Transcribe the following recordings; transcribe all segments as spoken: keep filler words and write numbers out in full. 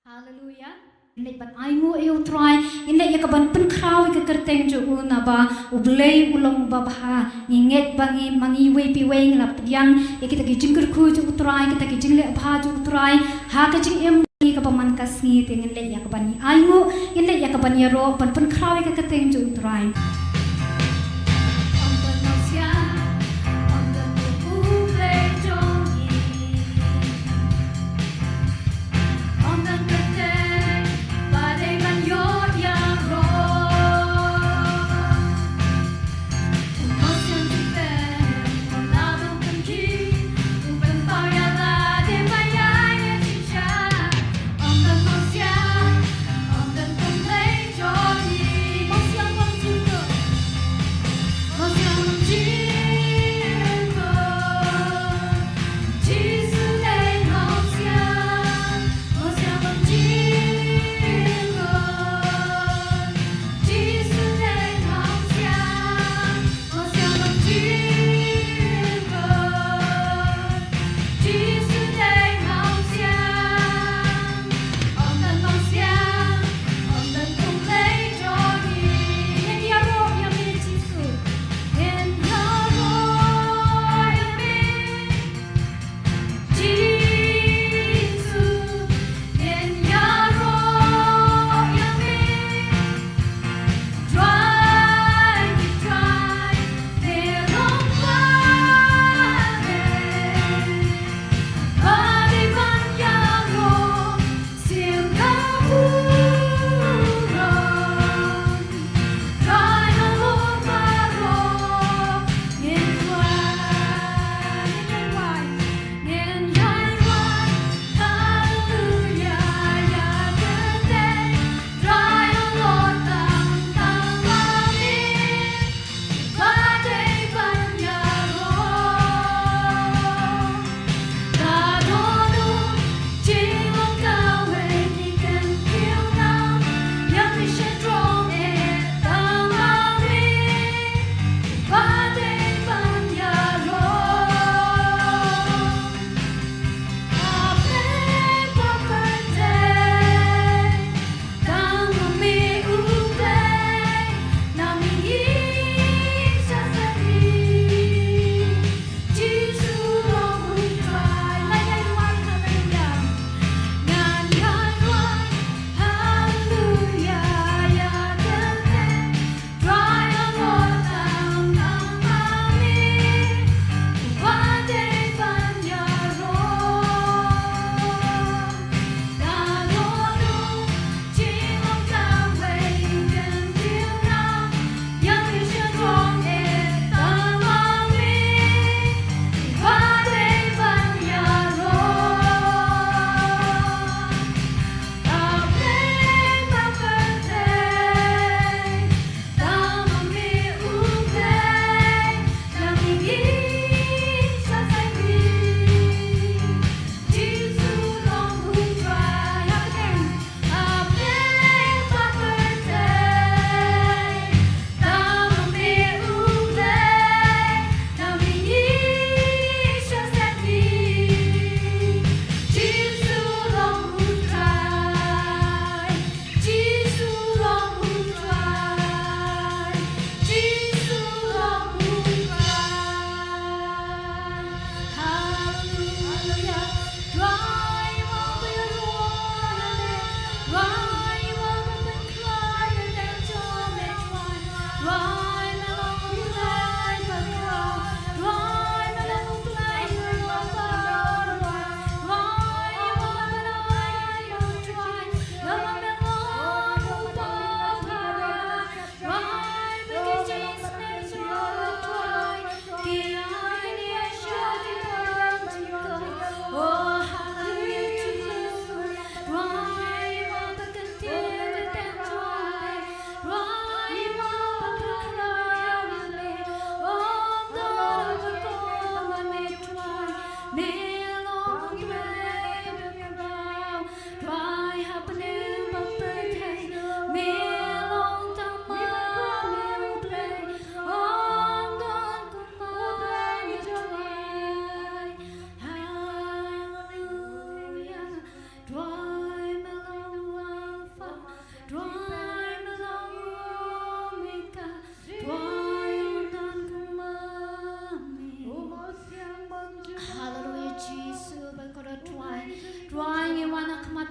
Haleluia. Ngin leit ban ainguh ïa U Trai, ngin leit ïa ka ban pynkhraw ïa ka kyrteng jong u, naba U Blei u long uba bha. Ngi ngeit ba ngi, ma ngi iwei pa iwei ngi la pdiang ïa kita ki jingkyrkhu jong U Trai, kita ki jingleh bha jong U Trai ha ka jingim jong ngi kaba man ka sngi. Te ngin leit ïa ka ban ainguh, ngin leit ïa ka ban ïaroh ban pynkhraw ïa ka kyrteng jong U Trai.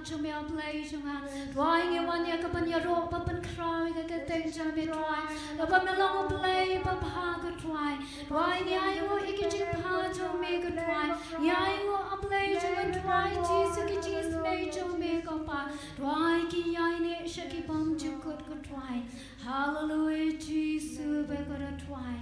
jong me, A Blei jong nga. Trai ngi wan ïa ka ban ïaroh bad ban khraw ïa ka kyrteng jong me Trai. Naba me long U Blei uba bha ko Trai. Trai ngi ainguh ïa ki jingbha jong me ko Trai. Ngi ainguh A Blei jong nga Trai Jisu ki jingisynei jong me ko Pa. Trai ki ïaineh sha ki bymjukut ko Trai. Haleluia Jisu ba ka da Trai.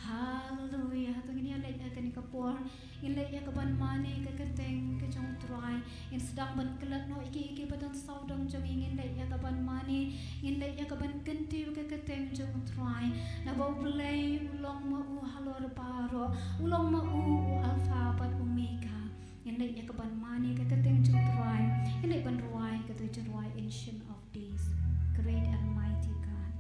Haleluia. To ngin ïa leit ha kane ka por. Ngin leit ïa ka ban mane ka kyrteng ka jong U Trai. Ngin sdang ban klet noh ïa ki, ïa ki ba don sawdong jong ngi, ngin leit ïa ka ban mane. Ngin leit ïa ka ban kyntiew ka kyrteng jong U Trai. Naba U Blei u long ma u halor baroh. U long ma u u Alpha bad Omega. Ngin leit ïa ka ban mane ka kyrteng jong U Trai. Ngin leit ban rwai katei ka jingrwai Ancient of Days. Great and mighty God.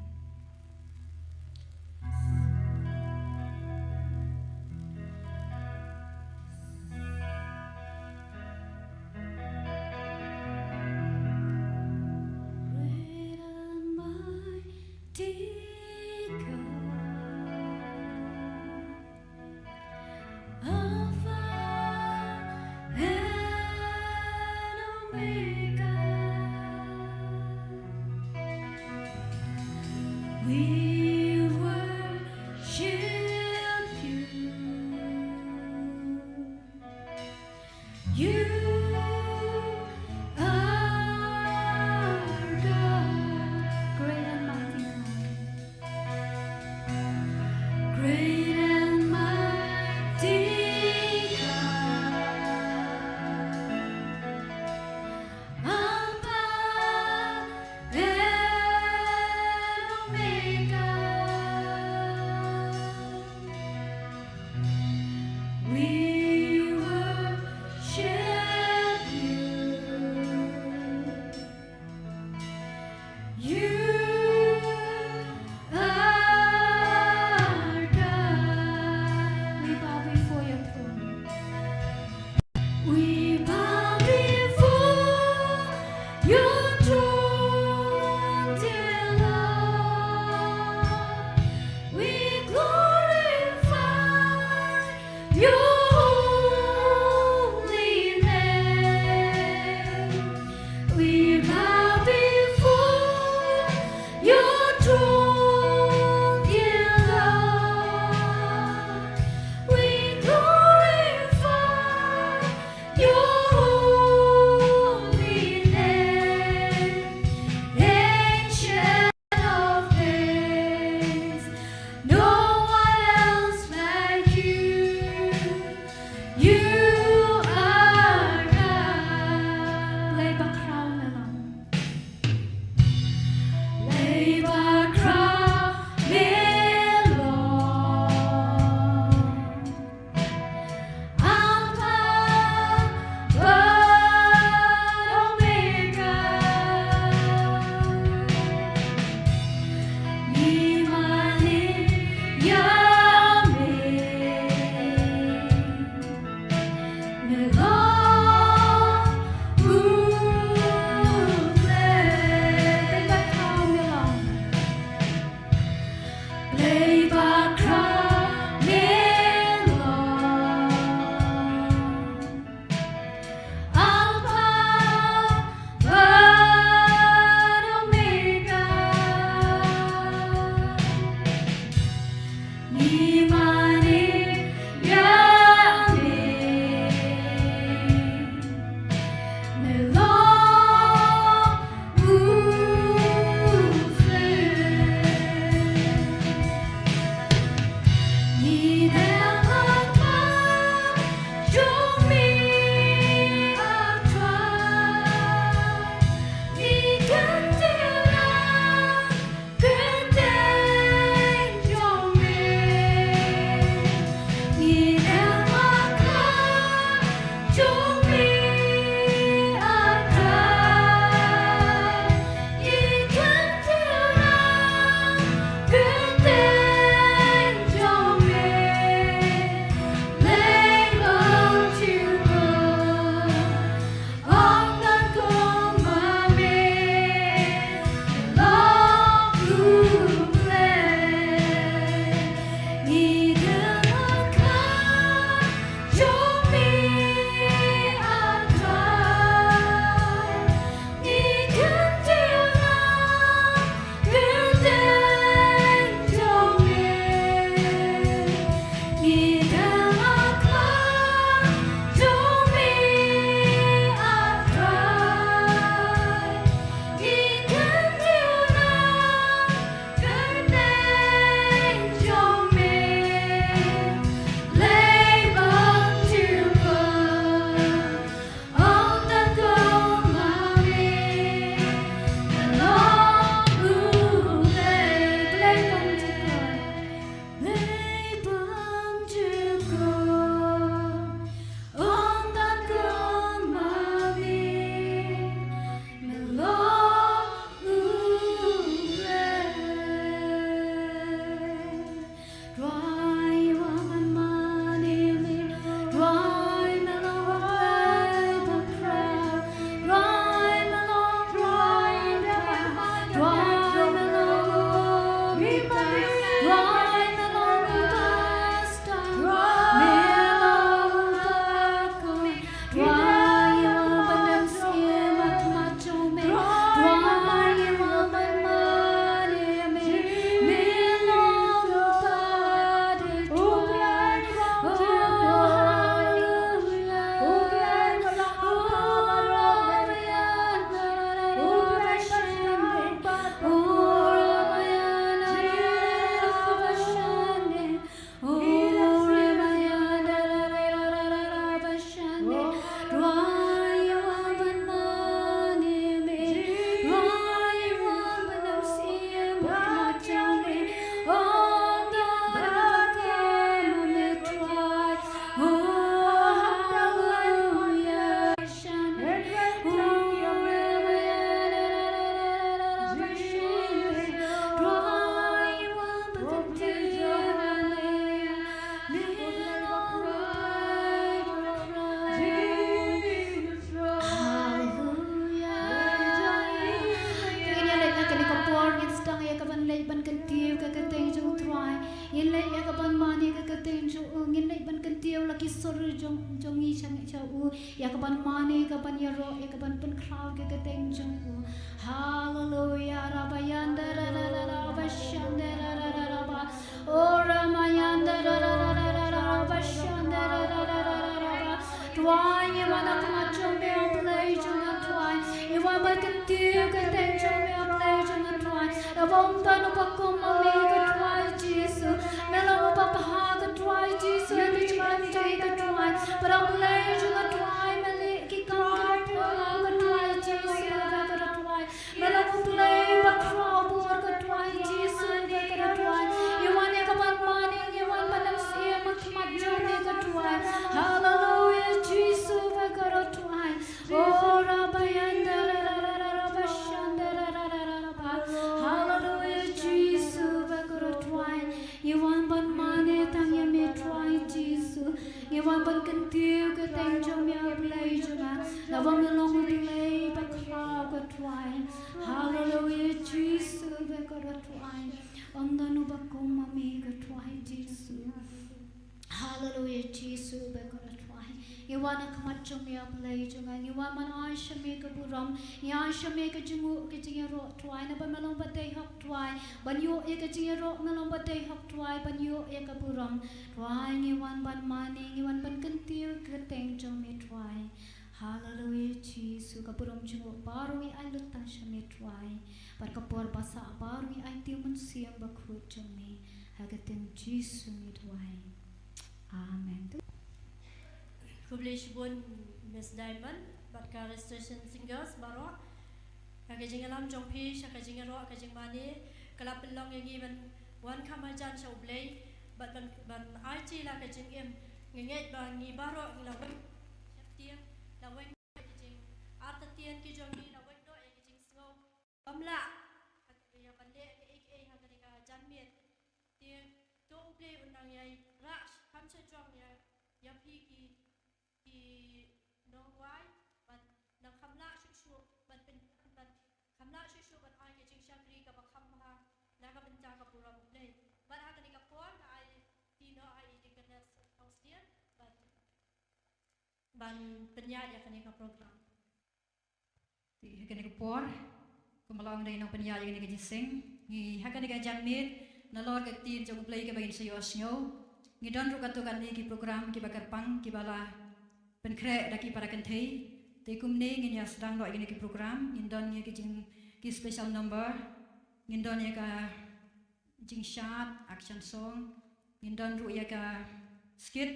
Great and mighty God, Alpha and Omega, we worship you. You are God. Great and mighty God. Great and mighty God. Kyrteng jong u, ngin leit ban kyntiew la ki sur jong, jong ngi sha ngi sha u, ïa kaban mane, kaban ïaroh, ïa kaban pynkhraw ïa ka kyrteng jong u. Haleluya. Rabayanda ra ra ra ra, rabashanda ra ra ra ra ba. O Ramayanda ra ra ra ra ra, rabashanda ra ra ra ra ra ba. Trai, ngi wan ha khmat jong me, O Blei jong nga Trai. Ngi wan ban kyntiew ka kyrteng jong me, O Blei jong nga Trai. Naba ym don uba kum ma me, ko Trai Jisu. Me long uba bha, ko Trai Jisu, ïa ka jingim jong ngi, ko Trai. Para Blei jong nga Trai, me leh ki kam kiba pura, ko Trai Jisu, ko Trai. Me long U Blei ba khraw bor, ko Trai Jisu, ko Trai. Ngi wan ïa kaban mane, ngi wan ban ym siem ha khmat jong me, ko Trai. Haleluya, Jisu, ko Trai. O Rabayanda ra ra ra ra, rabashanda ra ra ra ra ba. Haleluya, Jisu, ko Trai. Ngi wan ban mane tang ïa me Trai Jisu. Ngi wan ban kyntiew ka kyrteng jong me, O Blei jong nga. Naba me long U Blei ba khraw, ko Trai. Haleluya, Jisu, ko Trai. Ym don uba kum ma me, ko Trai Jisu. Haleluya, Jisu, ko Trai. Ngi wan ha khmat jong me, O Blei jong nga. Ngi wan ban ai sha me ka burom. Ngi ai sha me ka jingnguh, ka jingïaroh Trai. Naba me long ba dei hok Trai. Ban ïoh ïa ka jingïaroh, me long ba dei hok Trai. Ban ïoh ïa ka burom. Trai, ngi wan ban mane, ngi wan ban kyntiew ka kyrteng jong me Trai. Haleluya, Jisu, ka burom jingnguh baroh ngi ai lut tang sha me Trai. Bad ka por ba sah baroh ngi aiti u Mynsiem Bakhuid jong me. Ha ka kyrteng Jisu ngi duwai. Amen. Khublei shibun Miss Diamond bad ka Restoration Singers baroh. Ha ka jingïalam jong phi sha ka jingïaroh, ka jingmane, ka la pynlong ïa ngi ban wan kham hajan sha U Blei bad ban, ban aiti la ka jingim. Ngi ngeit ba ngi baroh ngi la weng sheptieng, la weng ïa ki jingartatien ki jong ngi, la weng noh ïa ki jingsngew bym lah ïa ban leh kaei kaei ha kane ka janmiet. Te to U Blei un nang ïai rah kham shajrong ïa, ïa phi ki, ki nongrwai, ban nang kham lah shuh shuh ban pyn, ban kham lah shuh shuh ban ai ka jingshakri kaba kham bha na ka bynta ka burom U Blei. Bad ha kane ka por nga aiti noh ha i Deaconess Augustine ban, ban pynïaid ïa kane ka program. Te ha kane ka por, kumba la ong da i nongpynïaid ïa kane ka jingïaseng, ngi ha kane ka janmiet, nalor ka ktien jong U Blei kaba ngin sa ïohsngew, ngi don ruh katto katne ki program kiba kyrpang kiba la pynkhreh da ki para kynthei. Te kumne ngin ïa sdang noh ïa kine ki program, ngin don ïa ki jing, ki special number, ngin don ïa ka jingshad, action song, ngin don ruh ïa ka skit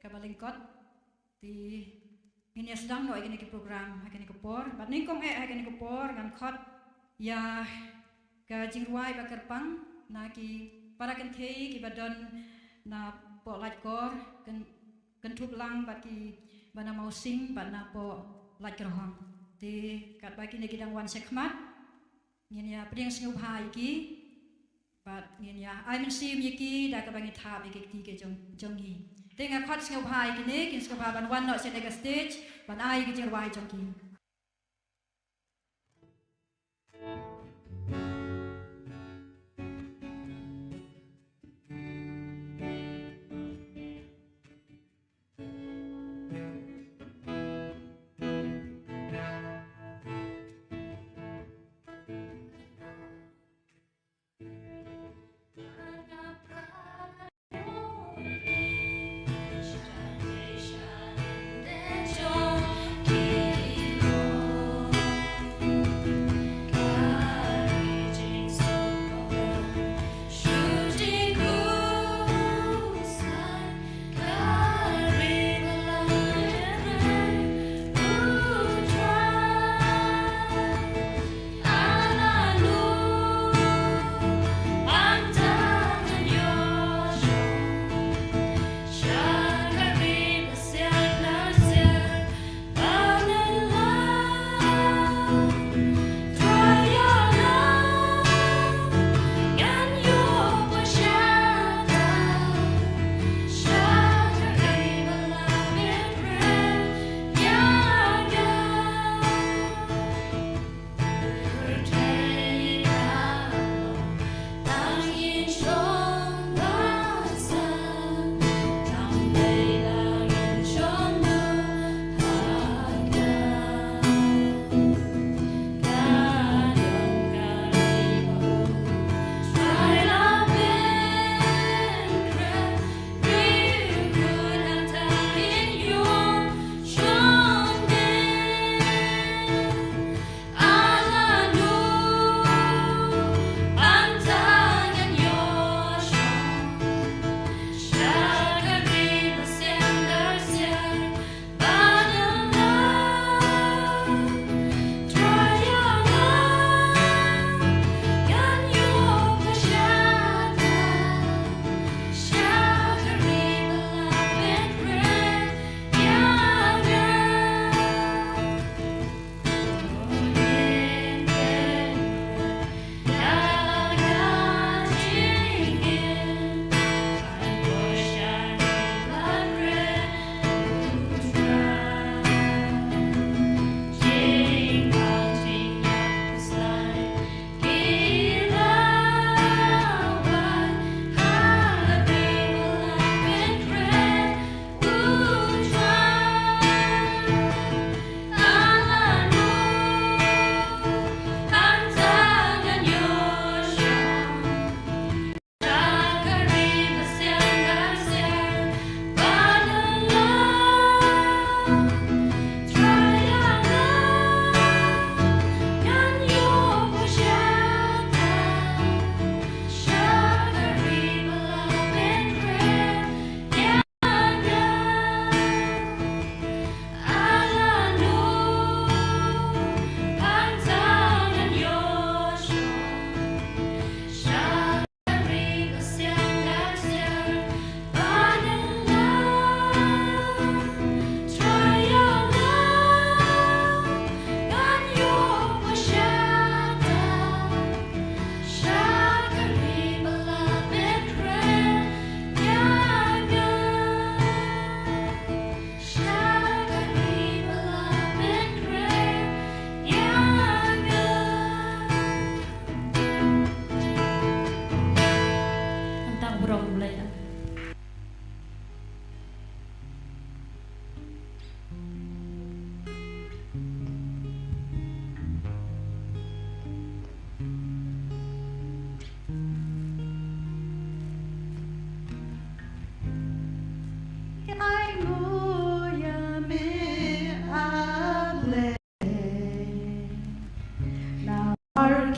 kaba lyngkot. Te ngin ïa sdang noh ïa kine ki program ha kane ka por. Bad nyngkong eh ha kane ka por ngan khot ïa ka jingrwai ba kyrpang na ki para kynthei kiba don na poh Laitkor, Kyn, Kynthup Lang bad kiba na Mawsing bad na poh Laitkyrhong. Te katba kine ki dang wan shakhmat, ngin ïa pdiang sngewbha ïa ki. Bad ngin ïa ai mynsiem ïa ki da kaba ngin thap ïa ki kti ki jong, jong ngi. Te nga khot sngewbha ïa kine, kin sngewbha ban wan noh sha kane ka stage ban ai ïa ki jingrwai jong ki.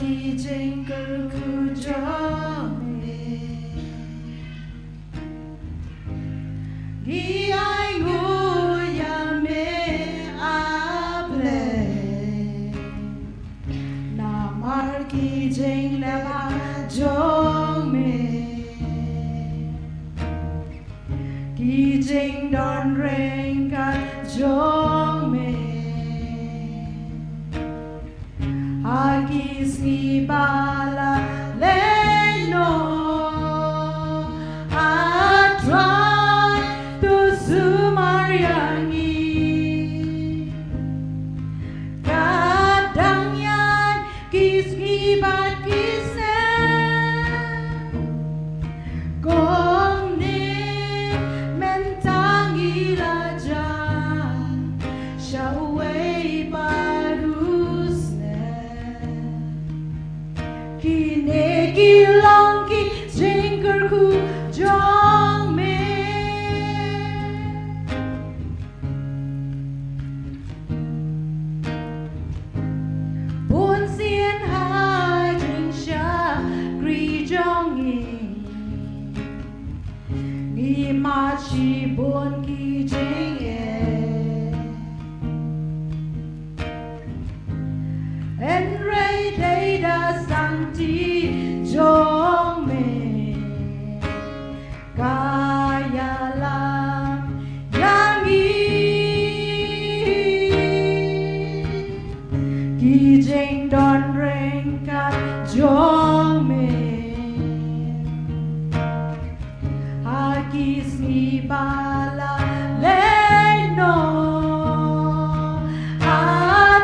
Ki jingkyrkhu jong me. Ngi ainguh ïa me, A Blei, namar ki jingleh jong me. Ki jingdon ryngkat jong me ha ki sngi ba la leit noh. A Trai, to sumar ïa ngi. Ka dang ïaid ki sngi bad ki snem, kumne mynta ngi la jan sha uwei pat u snem. Kine ki long ki jingkyrkhu jong me. Bun sien ha jingshakri jong ngi, ngi mad shibun ki jingeh. Hynrei dei da sangti jong me ka ïalam ïa ngi. Ki jingdon ryngkat jong me ha ki sngi ba la leit noh. A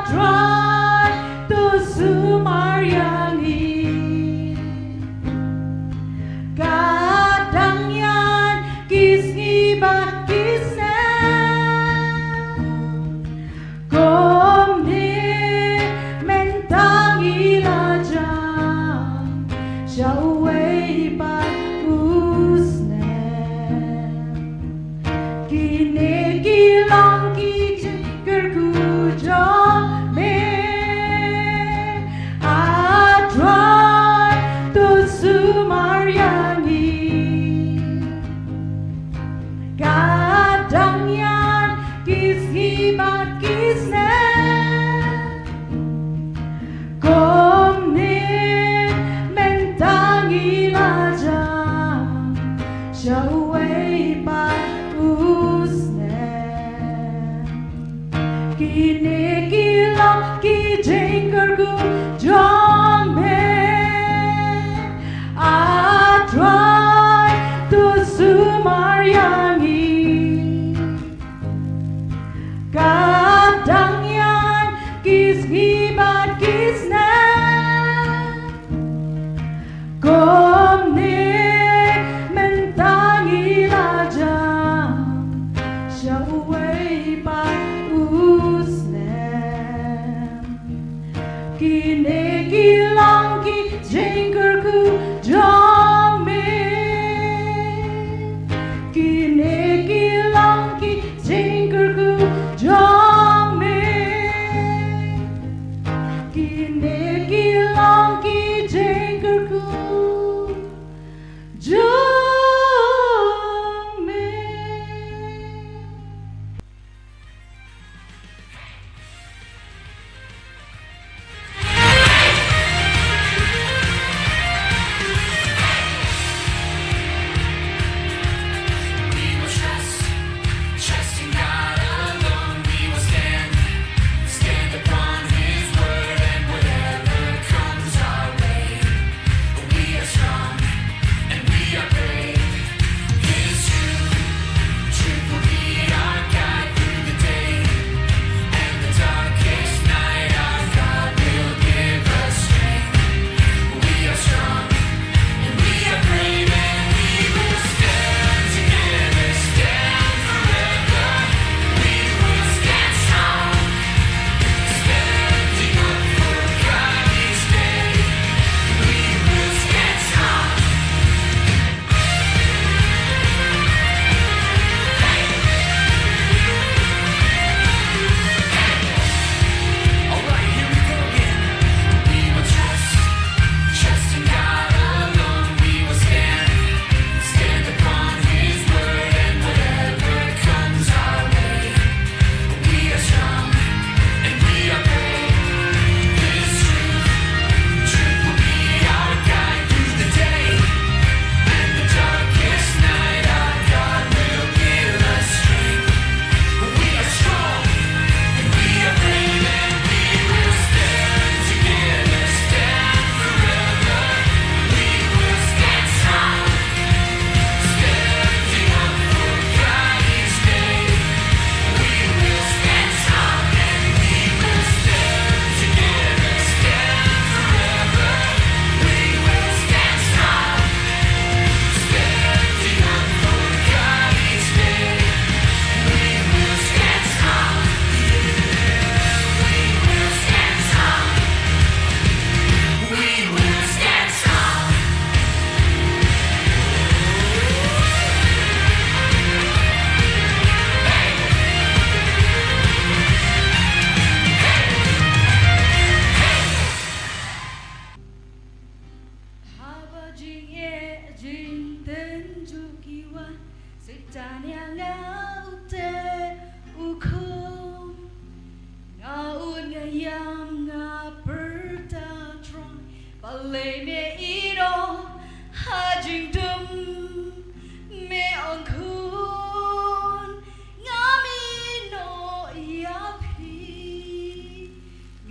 Trai, to sumar ïa ngi. Ka dang ïaid ki sngi bad ki snem, kumne mynta ngi la jan sha uwei pat u snem. Kine ki long ki jingkyrkhu jong me. A Trai, to sumar ïa ngi. Ka dang ïaid ki sngi bad ki snem, kumne mynta ngi la jan sha uwei pat u snem. Kine ki long ki jingkyrkhu jong me. A Trai, to sumar ïa ngi. Ka dang ïaid ki sngi bad ki snem, kumne mynta ngi la jan sha uwei pat u snem. Kine ki long ki jingkyrkhu jong me. Kine ki long ki jingkyrkhu jong me. Kine ki long ki jingkyrkhu jong me. We will trust, trust in God alone. We will stand, stand upon His word, and whatever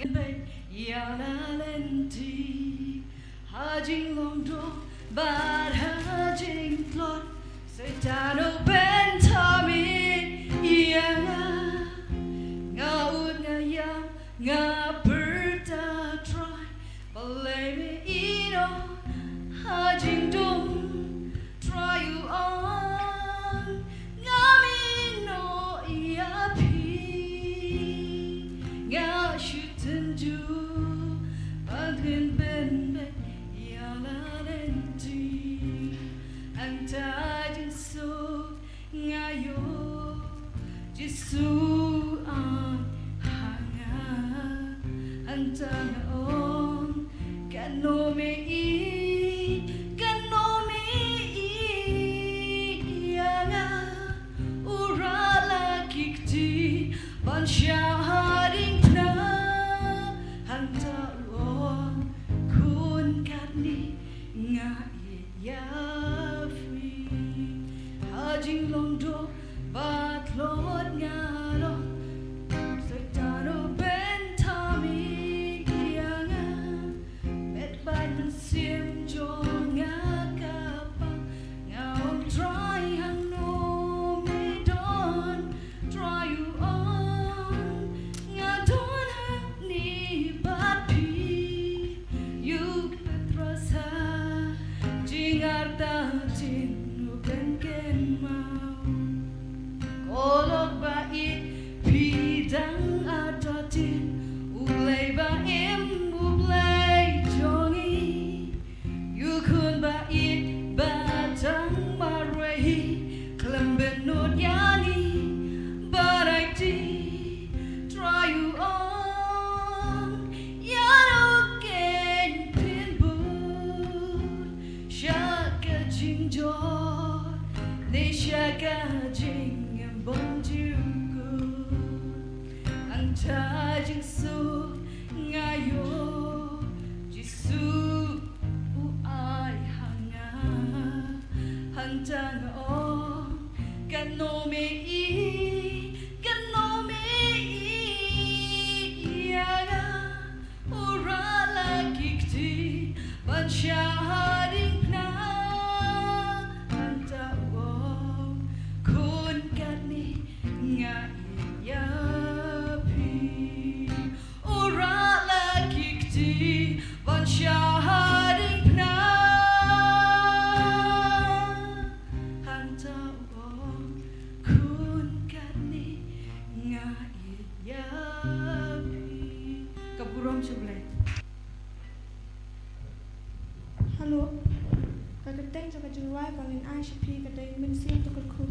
Ïa la lynti ha jinglong doh bad ha jingtlot, Soitan u bynta mih ïa nga. Nga ud nga ïam nga pyrta Trai, balei me ïehnoh ha jingdum? Trai u ong, ngam ïehnoh ïa phi. Nga shu tynjuh ban pynbeit ïa la lynti. Hangta jingsuk nga ïoh, Jisu ai ha nga. Hangta nga ong, katno me ïeit, katno me ïeit ïa nga. U rah la ki kti ban shah ha diengphna. Hangta u ong, khun, katne nga ïeit ïa phi. Ha jinglong doh bad tlot nga long, Soitan u bynta mih ïa nga. Met bad mynsiem jong nga ka pang. Nga ong, Trai, hangno me don? Trai u ong, nga don hangne bad phi. Ïoh Petros ha jingartatien u pynkynmaw. Ko lok ba ïeit, phi dang artatien, U Blei ba im, U Blei jong ngi. Ïoh khun ba ïeit ba dang marwei, khlem bynnud ïa ngi baroh. Trai u ong, ïa u keiñ phin bud sha ka jingjop ne sha ka jingim bymjukut. Hangta jingsuk nga ïoh, Jisu u ai ha nga. Hangta nga ong, katno me ïeit, katno me ïeit ïa nga. U rah la ki kti ban shah ha diengphna. Hangta u ong, khun, katne nga ïeit ïa phi. U rah la ki kti ban shah ha diengphna. Hangta u ong, khun, katne nga ïeit ïa phi. Ka burom sha U Blei. Hello. Ka kyrteng jong ka jingrwai ba ngin ai sha phi ka dei Mynsiem To Kyrkhu.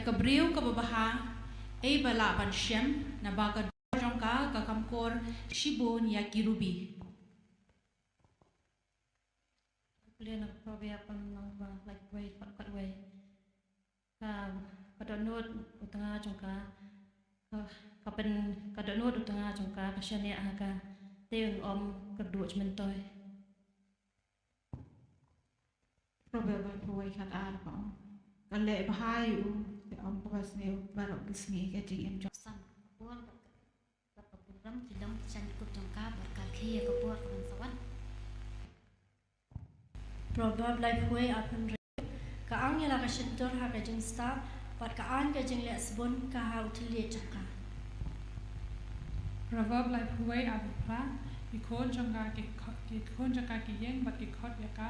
Ka briew kaba bha, ei ba lah ban shem, naba ka dur jong ka ka kham kor shibun ïa ki rubi. Pule na Proverb lynnong ba laiphew wei, dkhot khatwei. Ka, ka dohnud u tnga jong ka, ka, ka pyn, ka dohnud u tnga jong ka ka shaniah ha ka, te un ym kyrduh jingmyntoi. Proverb laiphew wei, khatar ba ong, ka leh bha ïa u te ym kaba sniew baroh ki sngi ka jingim jong. San ka por bad ka, bad ka burom ki long ki jaiñkup jong ka, bad ka khie ïa ka por ka ban sa wan. Proverb laiphew wei, arphew hynriew. Ka ang ïa la ka shyntur ha ka jingstad, bad ka aiñ ka jingleh sbun ka ha u thylliej jong ka. Proverb laiphew wei, arphew phra. Ki khun jong ka ki kho-, ki khun jong ka ki ïeng bad ki khot ïa ka,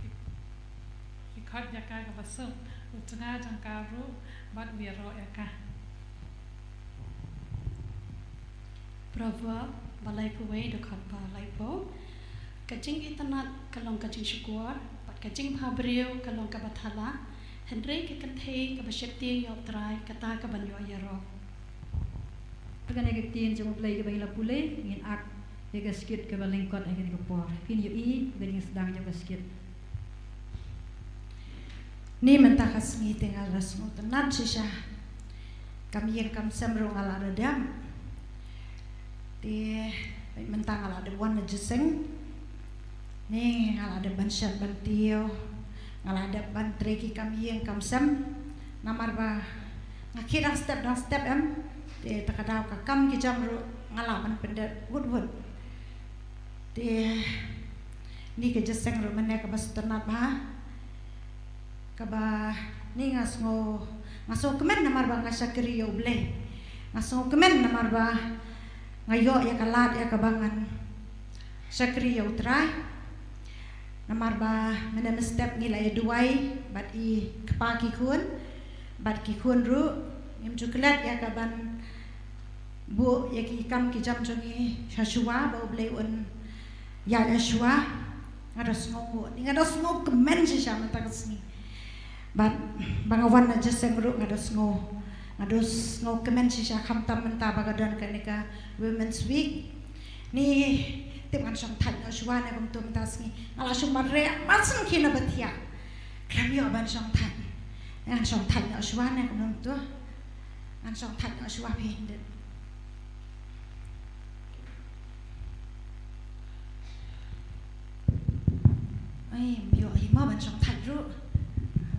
ki, ki khot ïa ka kaba suk. U tnga jong ka ruh bad u ïaroh ïa ka. Proverb ba laiphew wei, dkhot ba laiphew. Ka jingitynnad ka long ka jingshukor, bad ka jingbhabriew ka long kaba thala, hynrei ka kynthei kaba sheptieng ïa U Trai kata ka ban ïoh ïaroh. Te kane ka ktien jong U Blei kaba ngi la pule, ngin ak ïa ka skit kaba lyngkot ha kane ka por. Phin ïohi ïa ka jingsdang jong ka skit. Ni mynta ka sngi te nga la sngewtynnad shisha. Kam ïing kam sem ruh nga la da dep. Te mynta nga la dep wan na jingïaseng. Ni nga la dep ban shet ban tiew. Nga la dep ban trei ki kam ïing kam sem. Namar ba nga khie dang step dang step em. Te ta ka daw ka kam ki jam ruh nga lah ban pyndep wut wut. Te ni ka jingïaseng ruh mynne kaba sngewtynnad bha. Kaba ni nga sngew, nga sngewkmen namar ba nga shakri ïa U Blei. Nga sngewkmen namar ba nga ïoh ïa ka lad ïa kaba ngan shakri ïa U Trai. Namar ba mynne mynstep ngi la ïa duwai bad i kpa ki khun, bad ki khun ruh ngim ju klet ïa ka ban buh ïa ki kam ki jam jong ngi sha shuwa ba U Blei un ïaid sha shuwa. Nga da sngew, nga da sngewkmen shisha mynta ka sngi. Bad ba nga wan na jingïaseng ruh nga da sngew, nga da sngewkmen shisha, khamtam mynta ba ka don kane ka Women's Week. Ni tip ngan shong thait noh shuwa ne kumto mynta sngi. Nga la shu mareh mar sngewkhia na ba thiah. Khlem ïoh ban shong thait. Ngan shong thait noh shuwa ne kumto. Ngan shong thait noh shuwa phi hyndet. Ai, ym ïoh hi mo ban shong thait ruh.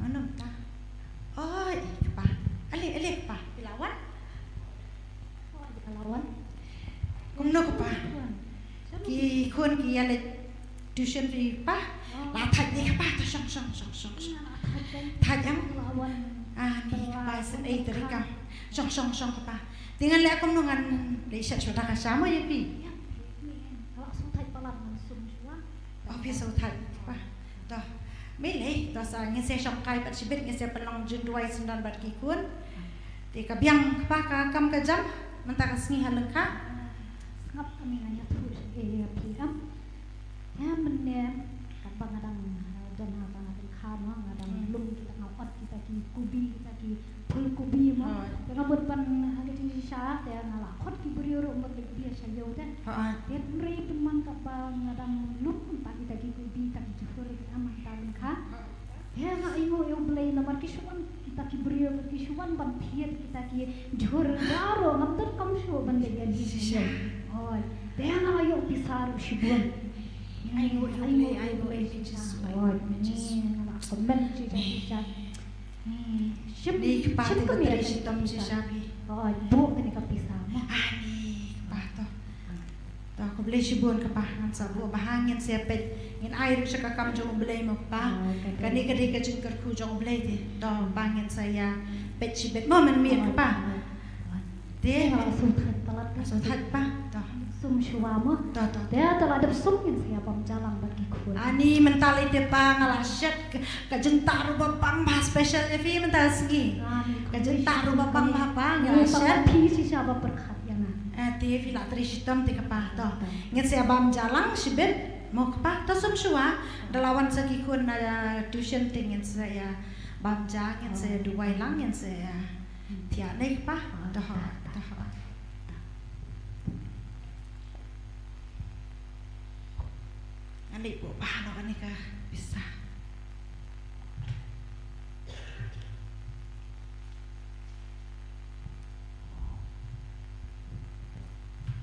Mano mynta? Oi, kpa. Ale, ale kpa. Phi la wan? Oi, phi la wan. Kumno kpa? Ki khun ki ïa leit tuition phi kpa? La thait ne kpa? To shong, shong, shong, shong, shong. Thait em? Ah, ni kpa, shen ei teri kam. Shong, shong, shong kpa. Te ngan leh kumno, ngan leit shet shuwa da ka sha mo ïa phi. Oh, phi shu thait kpa. To. Mei lei, to sa ngin sa shongkai pat shibit, ngin sa pynlong jingduwai syndon bad ki khun. Te ka biang kpa ka kam ka jam mynta ka sngi ha lyngkha. Sngap kane, ngan ïathuh ïa phi em. Ïa mynne katba nga dang, uh, don ha ka lyngkha mo, nga dang lum kita, nga ot kita ki kubi, kita ki phul kubi mo. Te nga mut ban ha ka jingshisha te nga la khot ki briew ruh mut leit bia sha ïew te. Te hynrei pynban katba nga dang lum mynta kita ki kubi, kita ki jhur, kita mynta lyngkha. Te nga ainguh ïa U Blei namar ki shu wan kita ki briew, ki shu wan ban thied kita ki jhur baroh, ngam donkam shuh ban leit ïa list. Hooid. Te nga ïoh pisa ruh shibun. Ainguh ïa U Blei, ainguh ïa U Blei shisha. Hooid. Nga la kmen shisha shisha. Ni kpa te ka trei shitom shisha phi. Hooid, buh kane ka pisa mo. Ah, ni kpa to. To, khublei shibun kpa, ngan sa buh bha, ngin sa peit, ngin ai ruh sha ka kam jong U Blei mo kpa. Kane ka dei ka jingkyrkhu jong U Blei te. To kpa, ngin sa ïa peit shibit mo mynmiet kpa. Te nga la sum thait palat, nga sum thait kpa. To. Sum shuwa mo. To, to. Te to la dep sum, ngin sa ïa bam jalang bad ki khun. Ani mynta lei te kpa, nga la shet ka, ka jingtah ruh ba bang bha, special ïa phi mynta sngi. Ka jingtah ruh ba bang bha kpa, nga la shet. Phi shisha ba pyrkhat ïa nga. Eh, te phi la trei shitom te kpa, to. Ngin sa ïa bam jalang shibit mo kpa, to sum shuwa. Da la wan sa ki khun na tuition te ngin sa ïa Bam ja ngin sa ïa duwai lang, ngin sa ïa thiah ne kpa. Doh, doh. Ngan leit buh bha noh kane ka pisa.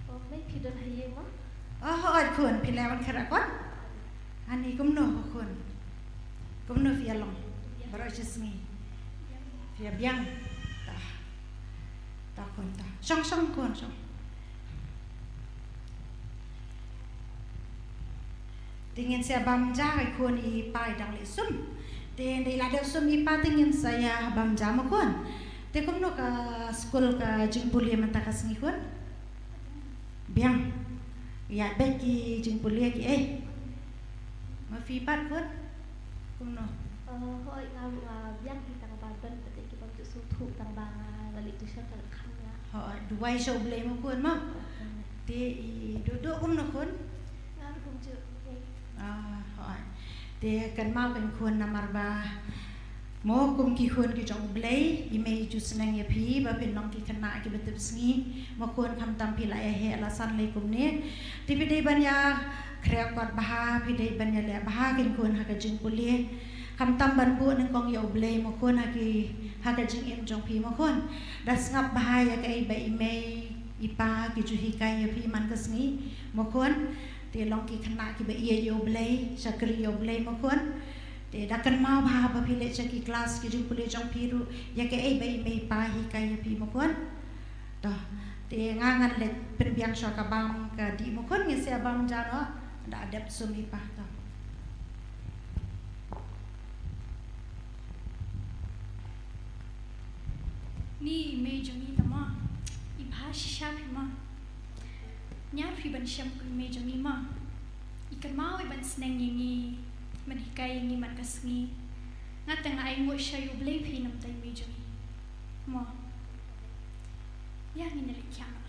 Oh, mei phi don ha ïing mo? Oh, hooid khun, phi la wan kher khun. Ani kumno khun? Kumno phi ïa long? Baroh shi sngi. Phi ïa biang. Ta. Ta khun ta. Shong shong khun shong. Te ngin sa bam ja, i khun i pa i dang leit sum. Te ynda i la dep sum i pa te ngin sa ïa bam ja mo khun. Te kumno ka skul ka jingpule mynta ka sngi khun? Biang. Ïa bad ki jingpule ki eh. Ma phi pat khun? Kumno? Eh, hooid nga ruh nga biang hi tang ba don pat ki bym ju sngewthuh tang ba nga la leit tuition ka la kham nga. Hooid, duwai sha U Blei mo khun mo. Te i Duhduh kumno khun? Nga ruh kumjuh. Ah, hooid. Te kynmaw keiñ khun namar ba mo kum ki khun ki jong U Blei, i mei ju sneng ïa phi ba phin long ki khynnah kiba tip sngi. Mo khun khamtam phi la ïa heh la san lei kumne. Te phi dei ban ïa khreh kot bha, phi dei ban ïa leh bha keiñ khun ha ka jingpule. Khamtam ban buh nyngkong ïa U Blei mo khun ha ki, ha ka jingim jong phi mo khun. Da sngap bha ïa kaei ba i mei i pa ki ju hikai ïa phi man ka sngi mo khun. Te long ki khynnah kiba ïeit ïa U Blei, shakri ïa U Blei mo khun. Te da kynmaw bha ba phi leit sha ki klas ki jingpule jong phi ruh ïa kaei ba i mei i pa hikai ïa phi mo khun. To, te nga ngan leit pynbiang sha ka bam ka dih mo khun, ngin sa bam ja noh, da dep sum i pa to. Ni i mei jong ngi ta ma, i bha shisha phi ma. Ñiar phi ban shem kum i mei jong ngi ma. I kynmaw i ban sneng ïa ngi, ban hikai ïa ngi man ka sngi. Nga tang ai nguh sha U Blei phi namar i mei jong ngi. Mo. Ïa ngin ïa leit khiah noh.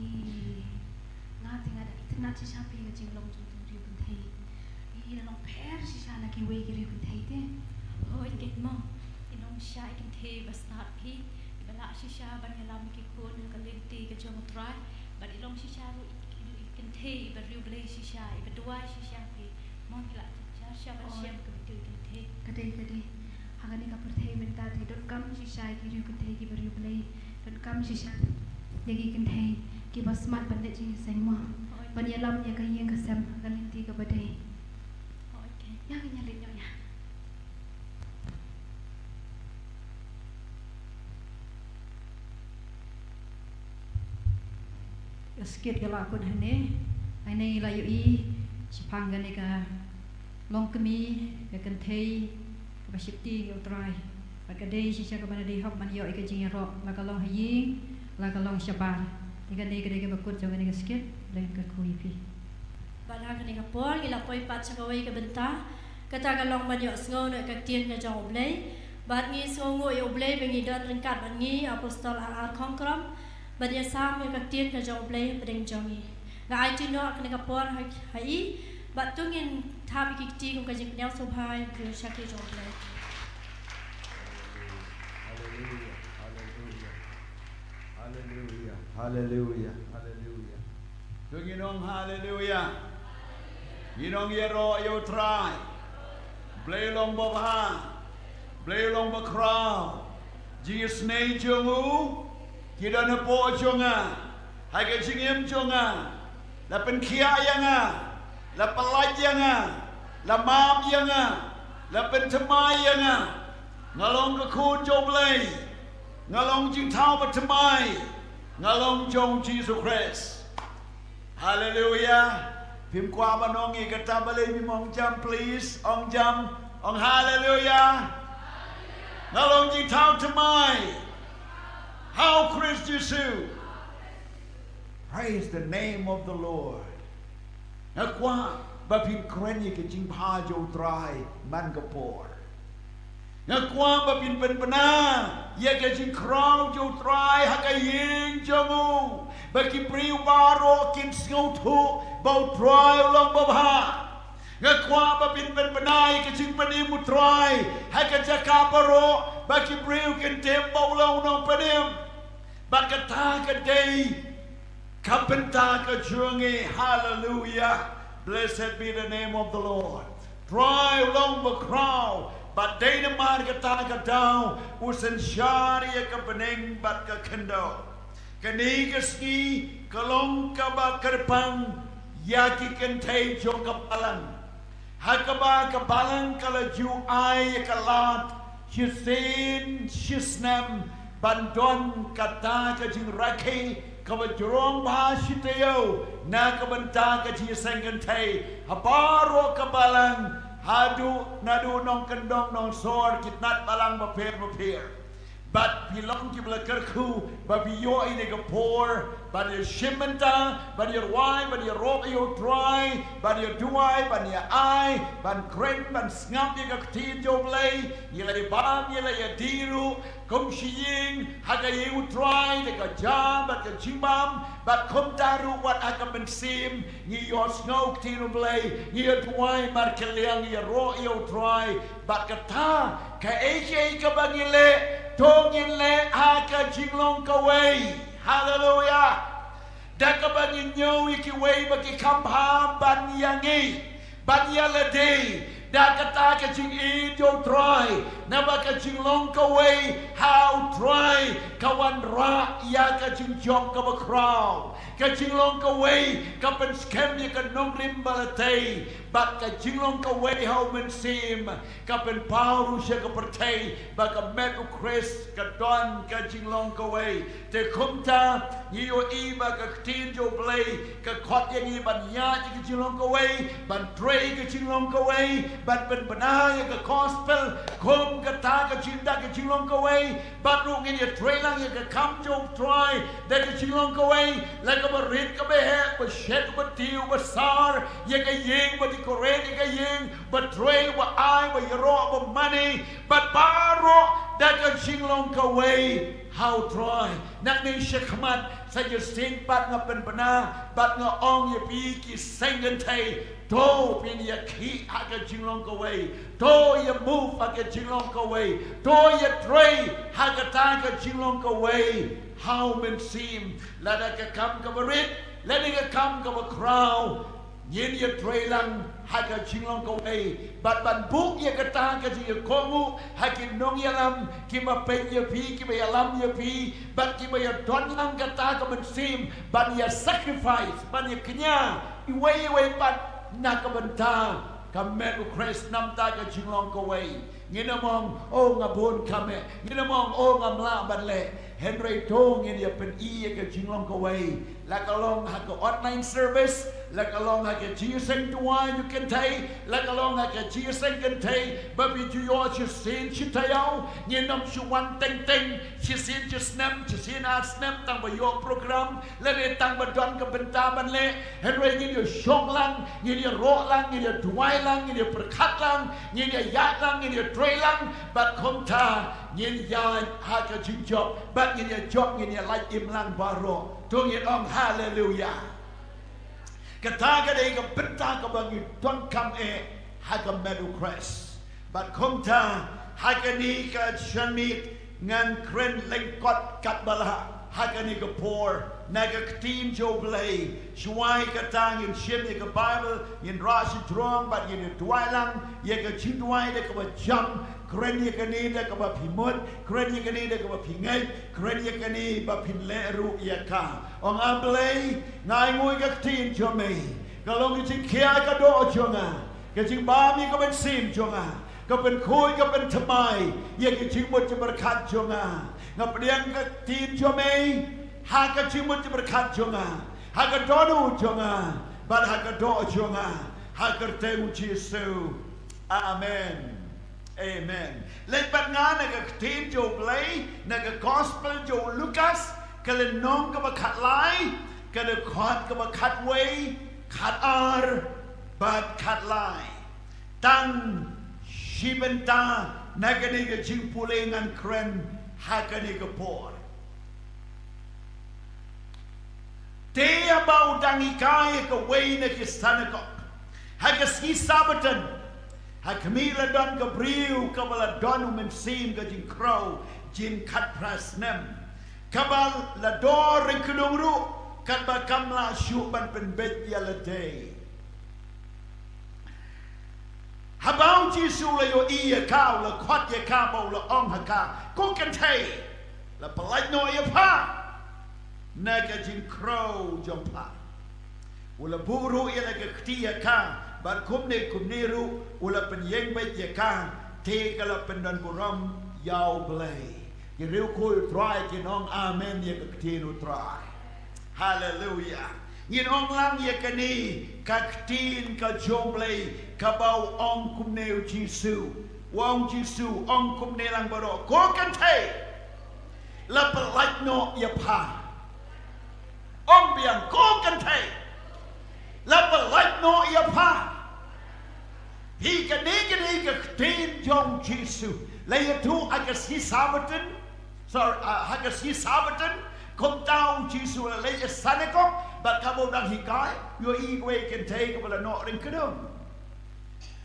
Ni, nga te nga da itynnad shisha phi ka jinglong jong u briew kynthei. I la long pher shisha na kiwei ki briew kynthei te. Hooid keiñ mo, i long shisha i kynthei ba stad phi, i ba lah shisha ban ïalam ïa ki khun ha ka lynti ka jong U Trai, bad i long shisha ruh i, i, i kynthei i ba riewblei shisha, i ba duwai shisha phi. Mo, ngi lah jynjar shisha ban shem kum ki kynthei. Ka dei, ka dei. Ha kane ka pyrthei mynta te donkam shisha ïa ki riew kynthei ki ba riewblei. Donkam shisha ïa ki kynthei ki ba smat ban leit jingïaseng mo. Ban ïalam ïa ka ïing ka sem ha ka lynti ka ba dei. Ïa ngin ïa leit noh ïa. Ka skit ka la kut hangne, hangne ngi la ïohi shaphang kane ka longkmie, ka kynthei kaba sheptieng ïa U Trai. Bad ka dei shisha kaba na dei hok ban ïoh ïa ka jingïaroh, la ka long ha ïing, la ka long shabar. Te kane ka dei kaba kut jong kane ka skit, Blei un kyrkhu ïa phi. Bad ha kane ka por ngi la poi pat sha kawei ka bynta, kata ka long ban ïohsngew noh ïa ka ktien ka jong U Blei. Bad ngi sngewnguh ïa U Blei ba ngi don ryngkat bad ngi Apostol R R Khongkrom ban ïasam ïa ka ktien ka jong U Blei hapdeng jong ngi. Nga aiti noh kane ka por ha, ha i, bad to ngin thap ïa ki kti kum ka jingpynïaw sngewbha ïa u shakri jong U Blei. Haleluia, haleluia, haleluia, haleluia, haleluia. To ngin ong haleluia. Ngin ong ïaroh ïa U Trai. Blei long ba bha. Blei long ba khraw. Jingisynei jong u ki don hapoh jong nga. Ha ka jingim jong nga, la pynkhiah ïa nga, la pyllait ïa nga, la map ïa nga, la pynthymmai ïa nga. Nga long ka khun jong U Blei. Nga long jingthaw ba thymmai. Nga long jong U Jisu Khrist. Haleluia. Phim kwah ban ong ïa kata balei phim ong jam, please ong jam. Ong haleluya. Nga long jingthaw thymmai ha u Khrist Jisu. Praise the name of the Lord. Nga kwah ba phin kren ïa ka jingbha jong u Trai man ka por. Nga kwah ba phin pynbna ïa ka jingkhraw jong u Trai ha ka ïing jong u, ba ki briew baroh kin sngewthuh ba u Trai u long babha. Nga kwah ba phin pynbna ïa ka jingpynim u Trai ha ka jaka baroh, ba ki briew kin tip ba u long u nongpynim. Bad kata ka dei ka bynta ka jong ngi. Haleluya. Blessed be the name of the Lord. Trai u long bakhraw, bad dei namar kata ka daw u synshar ïa ka bneng bad ka khyndew. Kane ka sngi ka long kaba kyrpang ïa ki kynthei jong ka balang. Ha kaba ka balang ka la ju ai ïa ka lad shisien shisnem ban don kata ka jingrakhe kaba jrong bha shi taïew na ka bynta ka jingïaseng kynthei ha baroh ka balang, haduh naduh nongkyndong nongsor ki tnat balang bapher bapher. Bad phi long kiba la kyrkhu ba phi ïoh ïa kane ka por ban ïashim bynta, ban ïarwai, ban ïaroh ïa u Trai, ban ïaduwai, ban ïa-ai, ban kren, ban sngap ïa ka ktien jong u Blei. Ngi la ïabam, ngi la ïadie ruh kum shi ïing ha ka ïing u Trai da ka jam bad ka jingbam, bad kumta ruh wat ha ka mynsiem ngi ïohsngew ktien u Blei, ngi ïaduwai markylliang, ngi ïaroh ïa u Trai. Bad kata, kaei kaei kaba ngi leh, to ngin leh ha ka jinglong kawei. Haleluya. Da kaba ngin ñiew ïa kiwei ba ki kham bha ban ïa ngi, ban ïa lade da kata ka jingïeit jong u Trai. Naba ka jinglong kawei ha u Trai ka wanrah ïa ka jingjop kaba khraw. Ka jinglong kawei ka pynskhem ïa ka nongrim ba la tei. Bad ka jinglong kawei ha u Mynsiem ka pynpaw ruh sha ka pyrthei ba ka met u Khrist ka don ka jinglong kawei. Te kumta ngi ïohi ba ka ktien jong u Blei ka khot ïa ngi ban ïaid ïa ka jinglong kawei, ban trei ka jinglong kawei, ban pynbna ïa ka gospel kum kata ka jing, da ka jinglong kawei. Bad ruh ngin ïatrei lang ïa ka kam jong u Trai da ka jinglong kawei, la kaba rit kaba heh, ba shet ba tiew, ba sar ïa ka ïing, ba decorate ïa ka ïing, ba trei, ba ai, ba ïaroh, ba mane, bad baroh da ka jinglong kawei ha u Trai. Nangne shakhmat sa shisien pat nga pynbna bad nga ong ïa phi ki seng kynthei, to phin ïakhih ha ka jinglong kawei, to ïa move ha ka jinglong kawei, to ïatrei ha kata ka jinglong kawei ha u Mynsiem. Lada ka kam kaba rit, lada ka kam kaba khraw, ngin ïatrei lang ha ka jinglong kawei bad ban buh ïa kata ka jingïakohnguh ha ki nongïalam kiba peit ïa phi, kiba ïalam ïa phi, bad kiba ïadon lang kata ka mynsiem ban ïa sacrifice, ban ïa kñia iwei iwei pat na ka bynta ka met u Khrist, namar ka jinglong kawei. Ngin ym ong, oh, nga bun kam eh. Ngin ym ong, oh, ngam lah ban leh. Hynrei to ngin ïa pyni ïa ka jinglong kawei, la ka long ha ka online service, la ka long ha ka jingïaseng duwai jong kynthei, la ka long ha ka jingïaseng kynthei ba phi ju ïoh shisien shi taïew. Ngin ym shu wan teng teng shisien shisnem, shisien ar snem tang ba ïoh program, lane tang ba don ka bynta ban leh. Hynrei ngin ïa shong lang, ngin ïa roh lang, ngin ïa duwai lang, ngin ïa pyrkhat lang, ngin ïa ïaid lang, ngin ïa trei lang, bad kumta ngin ïaid ha ka jingjop, bad ngin ïa jop, ngin ïa lait im lang baroh. To ngin ong haleluya. Kata ka dei ka bynta kaba ngi donkam eh ha ka met u Khrist. Bad kumta ha kane ka janmiet ngan kren lyngkot katba lah ha kane ka por na ka ktien jong u Blei. Shuwa kata ngin shim ïa ka Baibl, ngin rah shajrong bad ngin ïa duwai lang ïa ka jingduwai da kaba jam. Kren ïa kane da kaba phi mut, kren ïa kane da kaba phi ngeit, kren ïa kane ba phin leh ruh ïa ka. Ong, A Blei, nga ainguh ïa ka ktien jong me, ka long ka jingkhia ka doh jong nga, ka jingbam ïa ka mynsiem jong nga, ka pynkhuid ka pynthymmai ïa ka jingmut jingpyrkhat jong nga. Nga pdiang ka ktien jong me ha ka jingmut jingpyrkhat jong nga, ha ka dohnud jong nga, bad ha ka doh jong nga, ha ka kyrteng u Jisu. Amen. Amen. Leit bad nga na ka ktien jong U Blei, na ka gospel jong u Lukas, ka lynnong kaba khatlai, ka dkhot kaba khatwei, khatar, bad khatlai. Tang shi bynta na kane ka jingpule ngan kren ha kane ka por. Te haba u dang hikai ha kawei na ki synagog ha ka sngi Sabbaton, ha khmih la don ka briew kaba la don u mynsiem ka jingkhrew jingkhatphra snem, kaba la dor ryngkdung ruh, katba kam lah shuh ban pynbeit ïa lade. Haba u Jisu u la ïohi ïa ka, u la khot ïa ka bad u la ong ha ka, ko kynthei, la pyllait noh ïa pha na ka jingkhrew jong pha. U la buh ruh ïa la ka kti ïa ka, bad kumne kumne ruh u la pynïeng beit ïa ka, te ka la pyndonburom ïa U Blei. Ki riewkhuid U Trai kin ong amen ïa ka ktien U Trai. Haleluia. Ngin ong lang ïa kane ka ktien ka jong U Blei kaba u ong kumne u Jisu. U ong Jisu, ong kumne lang baroh, ko kynthei, la pyllait noh ïa pha. Ong biang, ko kynthei, la pyllait noh ïa pha. Phi, kane kane ka ktien jong Jisu la ïathuh ha ka sngi Sabbaton. Sorry, ah, ha ka sngi Sabbaton, kumta u Jisu u la leit sha synagog bad kaba u dang hikai, u ïohi kawei ka kynthei kaba la noh ryngkdung.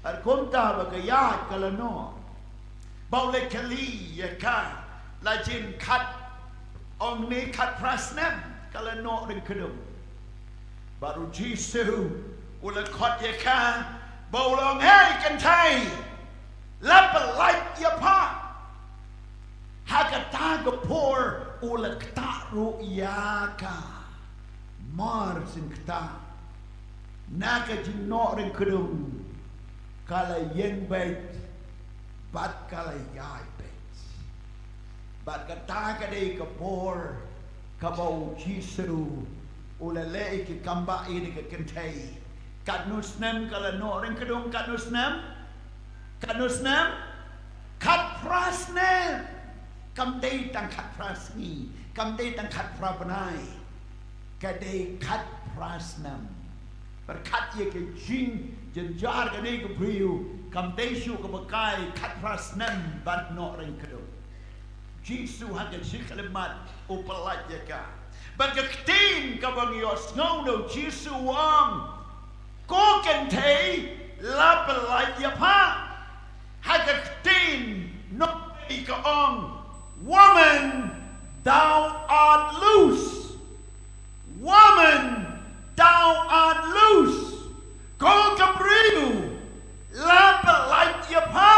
Bad kumta ba ka ïaid ka la noh. Bad u la kylli ïa ka, la jin khat, ong ne khatphra snem ka la noh ryngkdung. Bad u Jisu u la khot ïa ka bad u la ong, hei kynthei, la pyllait ïa pha. Ha kata ka por u la ktah ruh ïa ka. Mar syn ktah, na ka jingnoh ryngkdung ka la ïeng beit bad ka la ïaid beit. Bad kata ka dei ka por kaba u Jisu u la leh ïa ki kam ba ïa ka kynthei. Katno snem ka la noh ryngkdung, katno snem? Katno snem? Khatphra snem. Kam dei tang khatphra sngi, kam dei tang khatphra bnai. Ka dei khatphra snem. Pyrkhat ïa ka jingjynjar kane ka briew, kam dei shuh kaba kai khatphra snem ban noh ryngkdung. Jisu ha ka jingkylli mat u pyllait ïa ka. Bad ka ktien kaba ngi ïohsngew na u Jisu u ong, ko kynthei, la pyllait ïa pha. Ha ka ktien Nongpyni ka ong, woman, thou art loose. Woman, thou art loose. Ko ka briew, la pyllait ïa pha.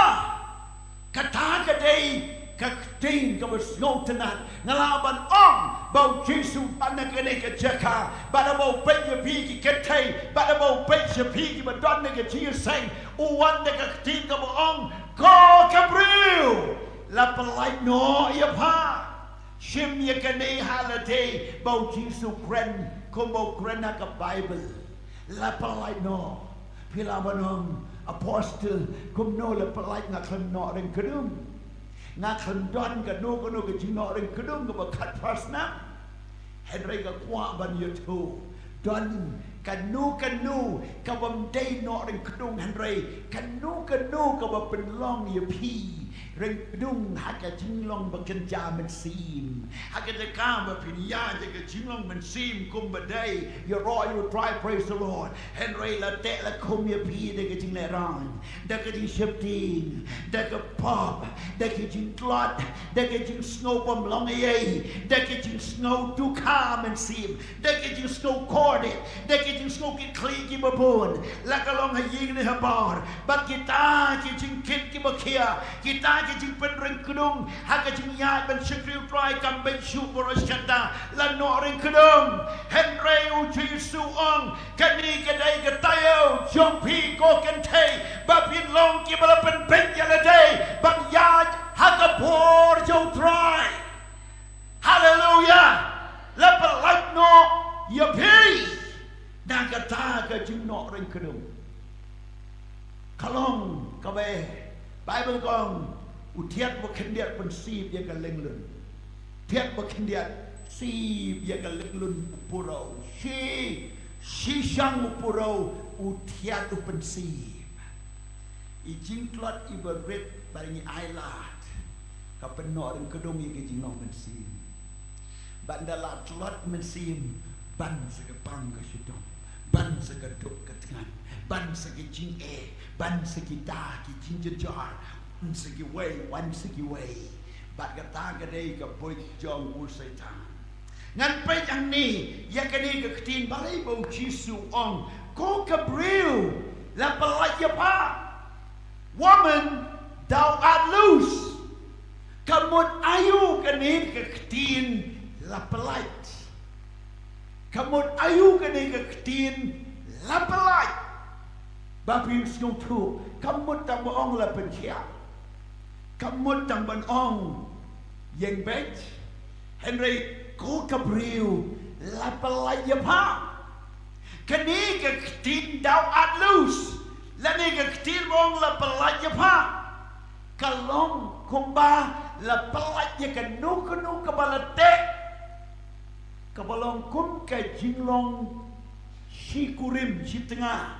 Kata ka dei ka ktien kaba sngewtynnat. Nga lah ban ong ba u Jisu u wan na kane ka jaka, bad haba u peit ïa phi ki kynthei, bad haba u peit ïa phi kiba don na ka jingïaseng, u wan da ka ktien kaba ong, ko ka briew, la pyllait noh ïa pha. Shim ïa kane ha lade ba u Jisu u kren kumba u kren ha ka Baibl. La pyllait noh. Phi lah ban ong, Apostle, kumno la pyllait, nga khlem noh ryngkdung. Nga khlem don kano kano ka jingnoh ryngkdung kaba khatphra snem. Hynrei nga kwah ban ïathuh, don kano kano kabym dei noh ryngkdung, hynrei kano kano kaba pynlong ïa phi ryngkdung ha ka jinglong ba kynja mynsiem. Ha ka jaka ba phin ïaid ha ka jinglong mynsiem kumba dei, ïaroh ïa u Trai, praise the Lord. Hynrei la teh la khum ïa phi da ka jinglehrain, da ka jingsheptieng, da ka pop, da ka jingtlot, da ka jingsngew bym long ei ei, da ka jingsngew dukha mynsiem, da ka jingsngew kordit, da ka jingsngew ki khlieh kiba bun, la ka long ha ïing ne ha bor. Bad kita ki jingkit kiba khia, kita ki jingpynryngkdung ha ka jingïaid ban shakri u Trai, kam beit shuh baroh shi katta, la noh ryngkdung. Hynrei u Jisu u ong, kane ka dei ka taïew jong phi ko kynthei, ba phin long kiba la pynbeit ïa lade ban ïaid ha ka bor jong u Trai. Haleluia. La pyllait noh ïa phi na kata ka jingnoh ryngkdung. Ka long kaba Baibl ka ong, u thied ba khyndiat pynsib ïa ka lenglun. Thied ba khyndiat sib ïa ka lenglun u puraw. Shi, shi shang u puraw, u thied u pynsib. I jingtlot iba rit ba ngi ailad ka pynnoh ryngkdung ïa ka jinglong mynsiem. Bad ynda la tlot mynsiem, ban sa ka pang ka shitom, ban sa ka duk ka tngan, ban sa ka jingeh, ban sa kita ki jingjynjar, wan sa kiwei, wan sa kiwei. Bad kata ka dei ka buit jong u Soitan. Ngan peit hangne ïa kane ka ktien balei ba u Jisu u ong, ko ka briew, la pyllait ïa pha. Woman, thou art loose. Ka mut aïu kane ka ktien la pyllait? Ka mut aïu kane ka ktien la pyllait? Ba phin sngewthuh, ka mut tang ban ong la pynkhiah. Ka mut tang ban ong ïeng beit. Hynrei ko ka briew, la pyllait ïa pha. Kane ka ktien thou art loose, lane ka ktien ba ong la pyllait ïa pha, ka long kumba la pyllait ïa kano kano kaba la teh, kaba long kum ka jinglong shi kurim shi tnga.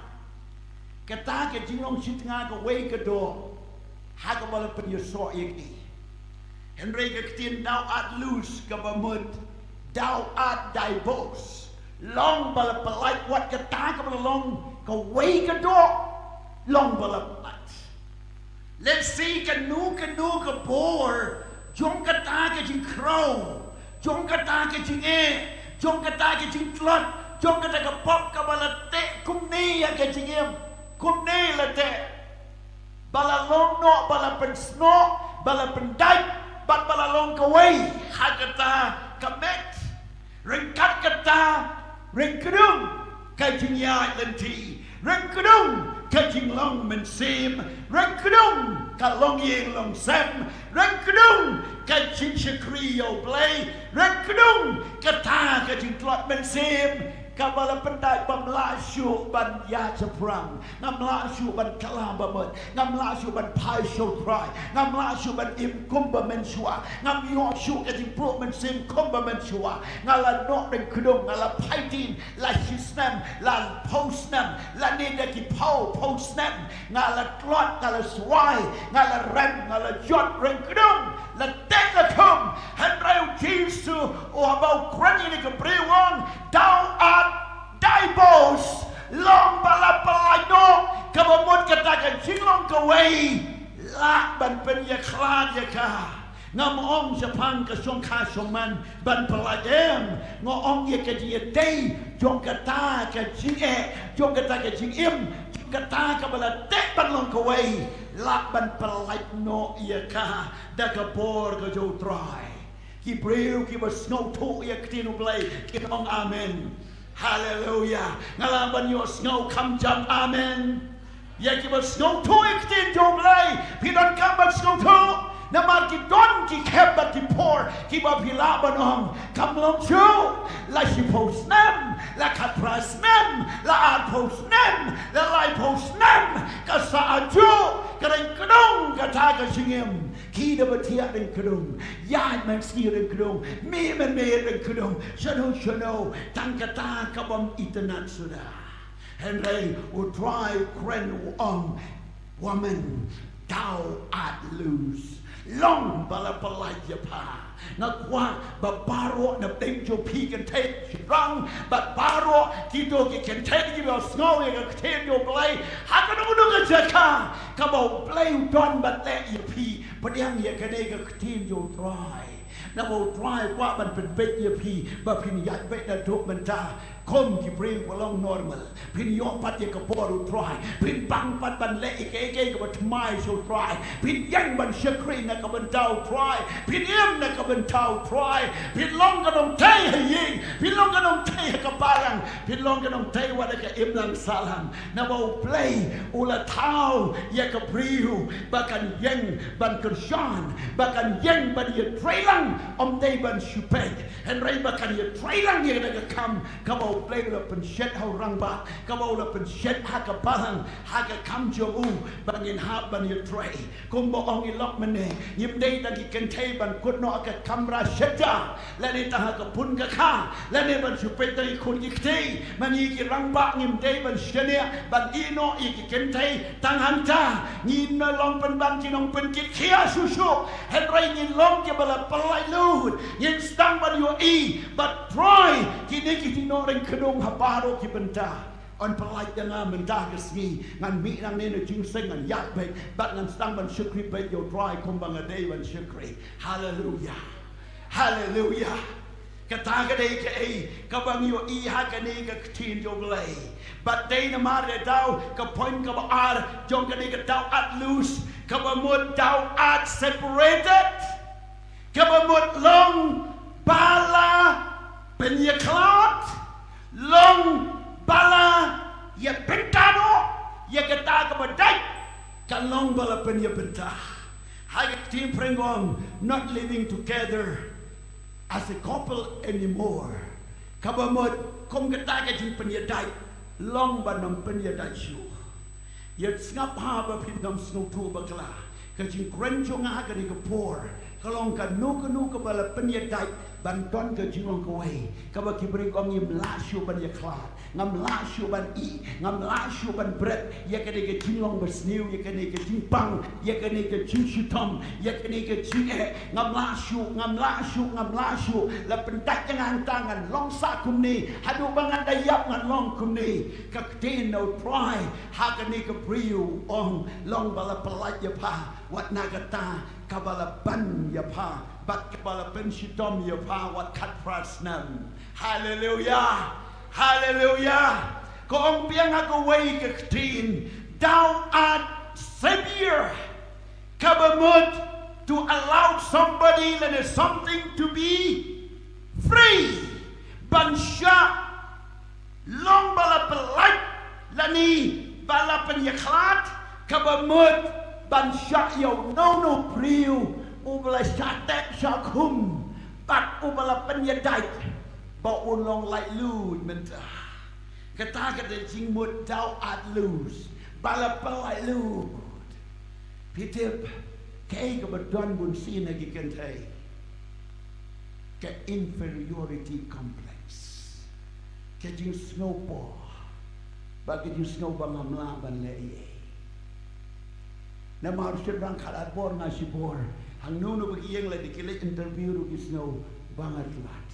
Kata ka jinglong shi tnga kawei ka doh ha kaba la pynïasoh ïa ki. Hynrei ka ktien thou art loose kaba mut thou art divorced. Long ba la pyllait, wat kata kaba la long kawei ka doh, long ba la pyllait. Let's see, kano kano ka bor jong kata ka jingkhraw, jong kata ka jingeh, jong kata ka jingtlot, jong kata ka pop kaba la teh kumne ïa ka jingim, kumne la teh. Ba la long noh, ba la pynsnoh, ba la pyndait, bad ba la long kawei ha kata ka met. Ryngkat kata, ryngkdung ka jingïaid lynti, ryngkdung ka jinglong mynsiem, ryngkdung ka longïing longsem, ryngkdung ka jingshakri ïa U Blei, ryngkdung kata ka jingtlot mynsiem, kaba la pyndait bym lah shuh ban ïaid shaphrang. Ngam lah shuh ban kylla ba mut. Ngam lah shuh ban phai sha U Trai. Ngam lah shuh ban im kum ba mynshuwa. Ngam ïoh shuh ka jingpluh mynsiem kum ba mynshuwa. Nga la noh ryngkdung, nga la phai dien la shi snem, la phew snem, lane da ki phew, phew snem. Nga la tlot, nga la swai, nga la rem, nga la jot ryngkdung, la teh la khum. Hynrei u Jisu u haba u kren ïa kane ka briew u ong, thou art divorced, long ba la pyllait noh, kaba mut kata ka jinglong kawei lah ban pynïakhlad ïa ka. Ngam ong shaphang ka shongkha shongman ban pyllait, em, nga ong ïa ka jingïadei jong kata ka jingeh, jong kata ka jingim, jong kata kaba la teh ban long kawei, lah ban pyllait noh ïa ka da ka bor ka jong U Trai. Ki briew kiba sngewthuh ïa ka ktien U Blei kin ong amen. Haleluya. Nga lah ban ïohsngew kham jam amen. Ïa kiba sngewthuh ïa ka ktien jong U Blei, phi donkam ban sngewthuh. Namar ki don ki khep bad ki por kiba phi lah ban ong, kam long shuh, la shiphew snem, la khatphra snem, la arphew snem, la laiphew snem, ka sah ajuh, ka ryngkdung kata ka jingim. Ki da ba thiah ryngkdung, ïaid mynsngi ryngkdung, mih mynmiet ryngkdung, shano shano, tang kata ka bym itynnad suda. Hynrei U Trai u kren u ong, woman, thou art loose. Long ba la pyllait ïa pha. Nga kwah ba baroh na pdeng jong phi kynthei shynrang, bad baroh kito ki kynthei kiba sngew ïa ka ktien jong U Blei ha kano kano ka jaka kaba U Blei u don ban leh ïa phi. Pdiang ïa kane ka ktien jong U Trai. Naba U Trai u kwah ban pynbeit ïa phi ba phin ïaid beit naduh mynta kum ki briew ba long normal. Phin ïoh pat ïa ka bor U Trai. Phin pang pat ban leh ïa kaei kaei kaba thymmai sha U Trai. Phin ïeng ban shakri na ka bynta U Trai. Phin im na ka bynta U Trai. Phin long ka nongtrei ha ïing. Phin long ka nongtrei ha ka balang. Phi long ka nongtei wat ka imlang sahlang. Naba U Blei u la thaw ïa ka briew ba kan ïeng ban kyrshan, ba kan ïeng ban ïatreilang, ym dei ban shu peit. Hynrei ba kan ïatreilang ïa ka kam kaba U Blei u la pynshet ha u rangbah, kaba u la pynshet ha ka balang, ha ka kam jong u, ba ngin hap ban ïatrei. Kumba ong i lok mynne, ngim dei tang ki kynthei ban kut noh ha ka kamra shet ja, lane tang ha ka pun ka kha, lane ban shu peit tang i khun i kti. Ma ngi ki rangbah ngim dei ban shaniah ban ïeh noh ïa ki kynthei tang hangta. Ngin ym long pynban ki nongpynkit khia shuh shuh, hynrei ngin long kiba la pyllait lut. Ngin sdang ban ïohi bad trei kine ki jingnohring khnong ha baroh ki bynta. Yn pyllait ïa nga mynta ka sngi, ngan mih nangne na jingïaseng, ngan ïaid beit bad ngan sdang ban shakri beit ïa U Trai kumba nga dei ban shakri. Haleluia. Haleluia. Kata ka dei kaei kaba ngi ïohi ha kane ka ktien jong U Blei. Bad dei namar ïa daw, ka point kaba ar jong kane ka daw at loose, kaba mut daw at separated. Kaba mut long ba la pynïakhlad, long ba la ïa bynta noh ïa kata kaba dei, ka long ba la pynïabynta. Ha ka ktien phareng ong, not living together as a couple anymore. Kaba mut kum kata ka jingpynïadait long ban ym pynïadait shuh. Ïa sngap ha ba phin ym sngewthuh bakla. Ka jingkren jong nga ha kane ka por ka long kano kano kaba la pynïadait ban don ka jinglong kawei, kaba ki briew ong ngim lah shuh ban ïakhlad, ngam lah shuh ban ïeh, ngam lah shuh ban bret ïa kane ka jinglong basniew, ïa kane ka jingpang, ïa kane ka jingshitom, ïa kane ka jingeh. Ngam lah shuh, ngam lah shuh, ngam lah shuh. La pyndait ïa nga hangta, ngan long sah kumne haduh ba ngan da ïap, ngan long kumne. Ka ktien na U Trai ha kane ka briew ong, long ba la pyllait ïa pha, wat na kata kaba la ban ïa pha bad kaba la pynshitom ïa pha wat khatphra snem. Haleluia. Haleluia. Ka ong biang ha kawei ka ktien, thou art severe. Kaba mut to allow somebody lane something to be free. Ban shah long ba la pyllait lane ba la pynïakhlad, kaba mut ban shah ïa uno uno u briew uba la shah teh shah khum bad uba la pynïadait ba un long laitluid mynta. Kata ka dei jingmut thou art loose, ba la pyllait lut. Phi tip kaei kaba don bun sien ha ki kynthei? Ka inferiority complex. Ka jingsngewpoh bad ka jingsngew ba ngam lah ban leh ei ei. Namar shynrang khatar bor nga shibor, hangno no ba ki ïeng, lada ki leit interview ruh ki sngew ba nga tlot.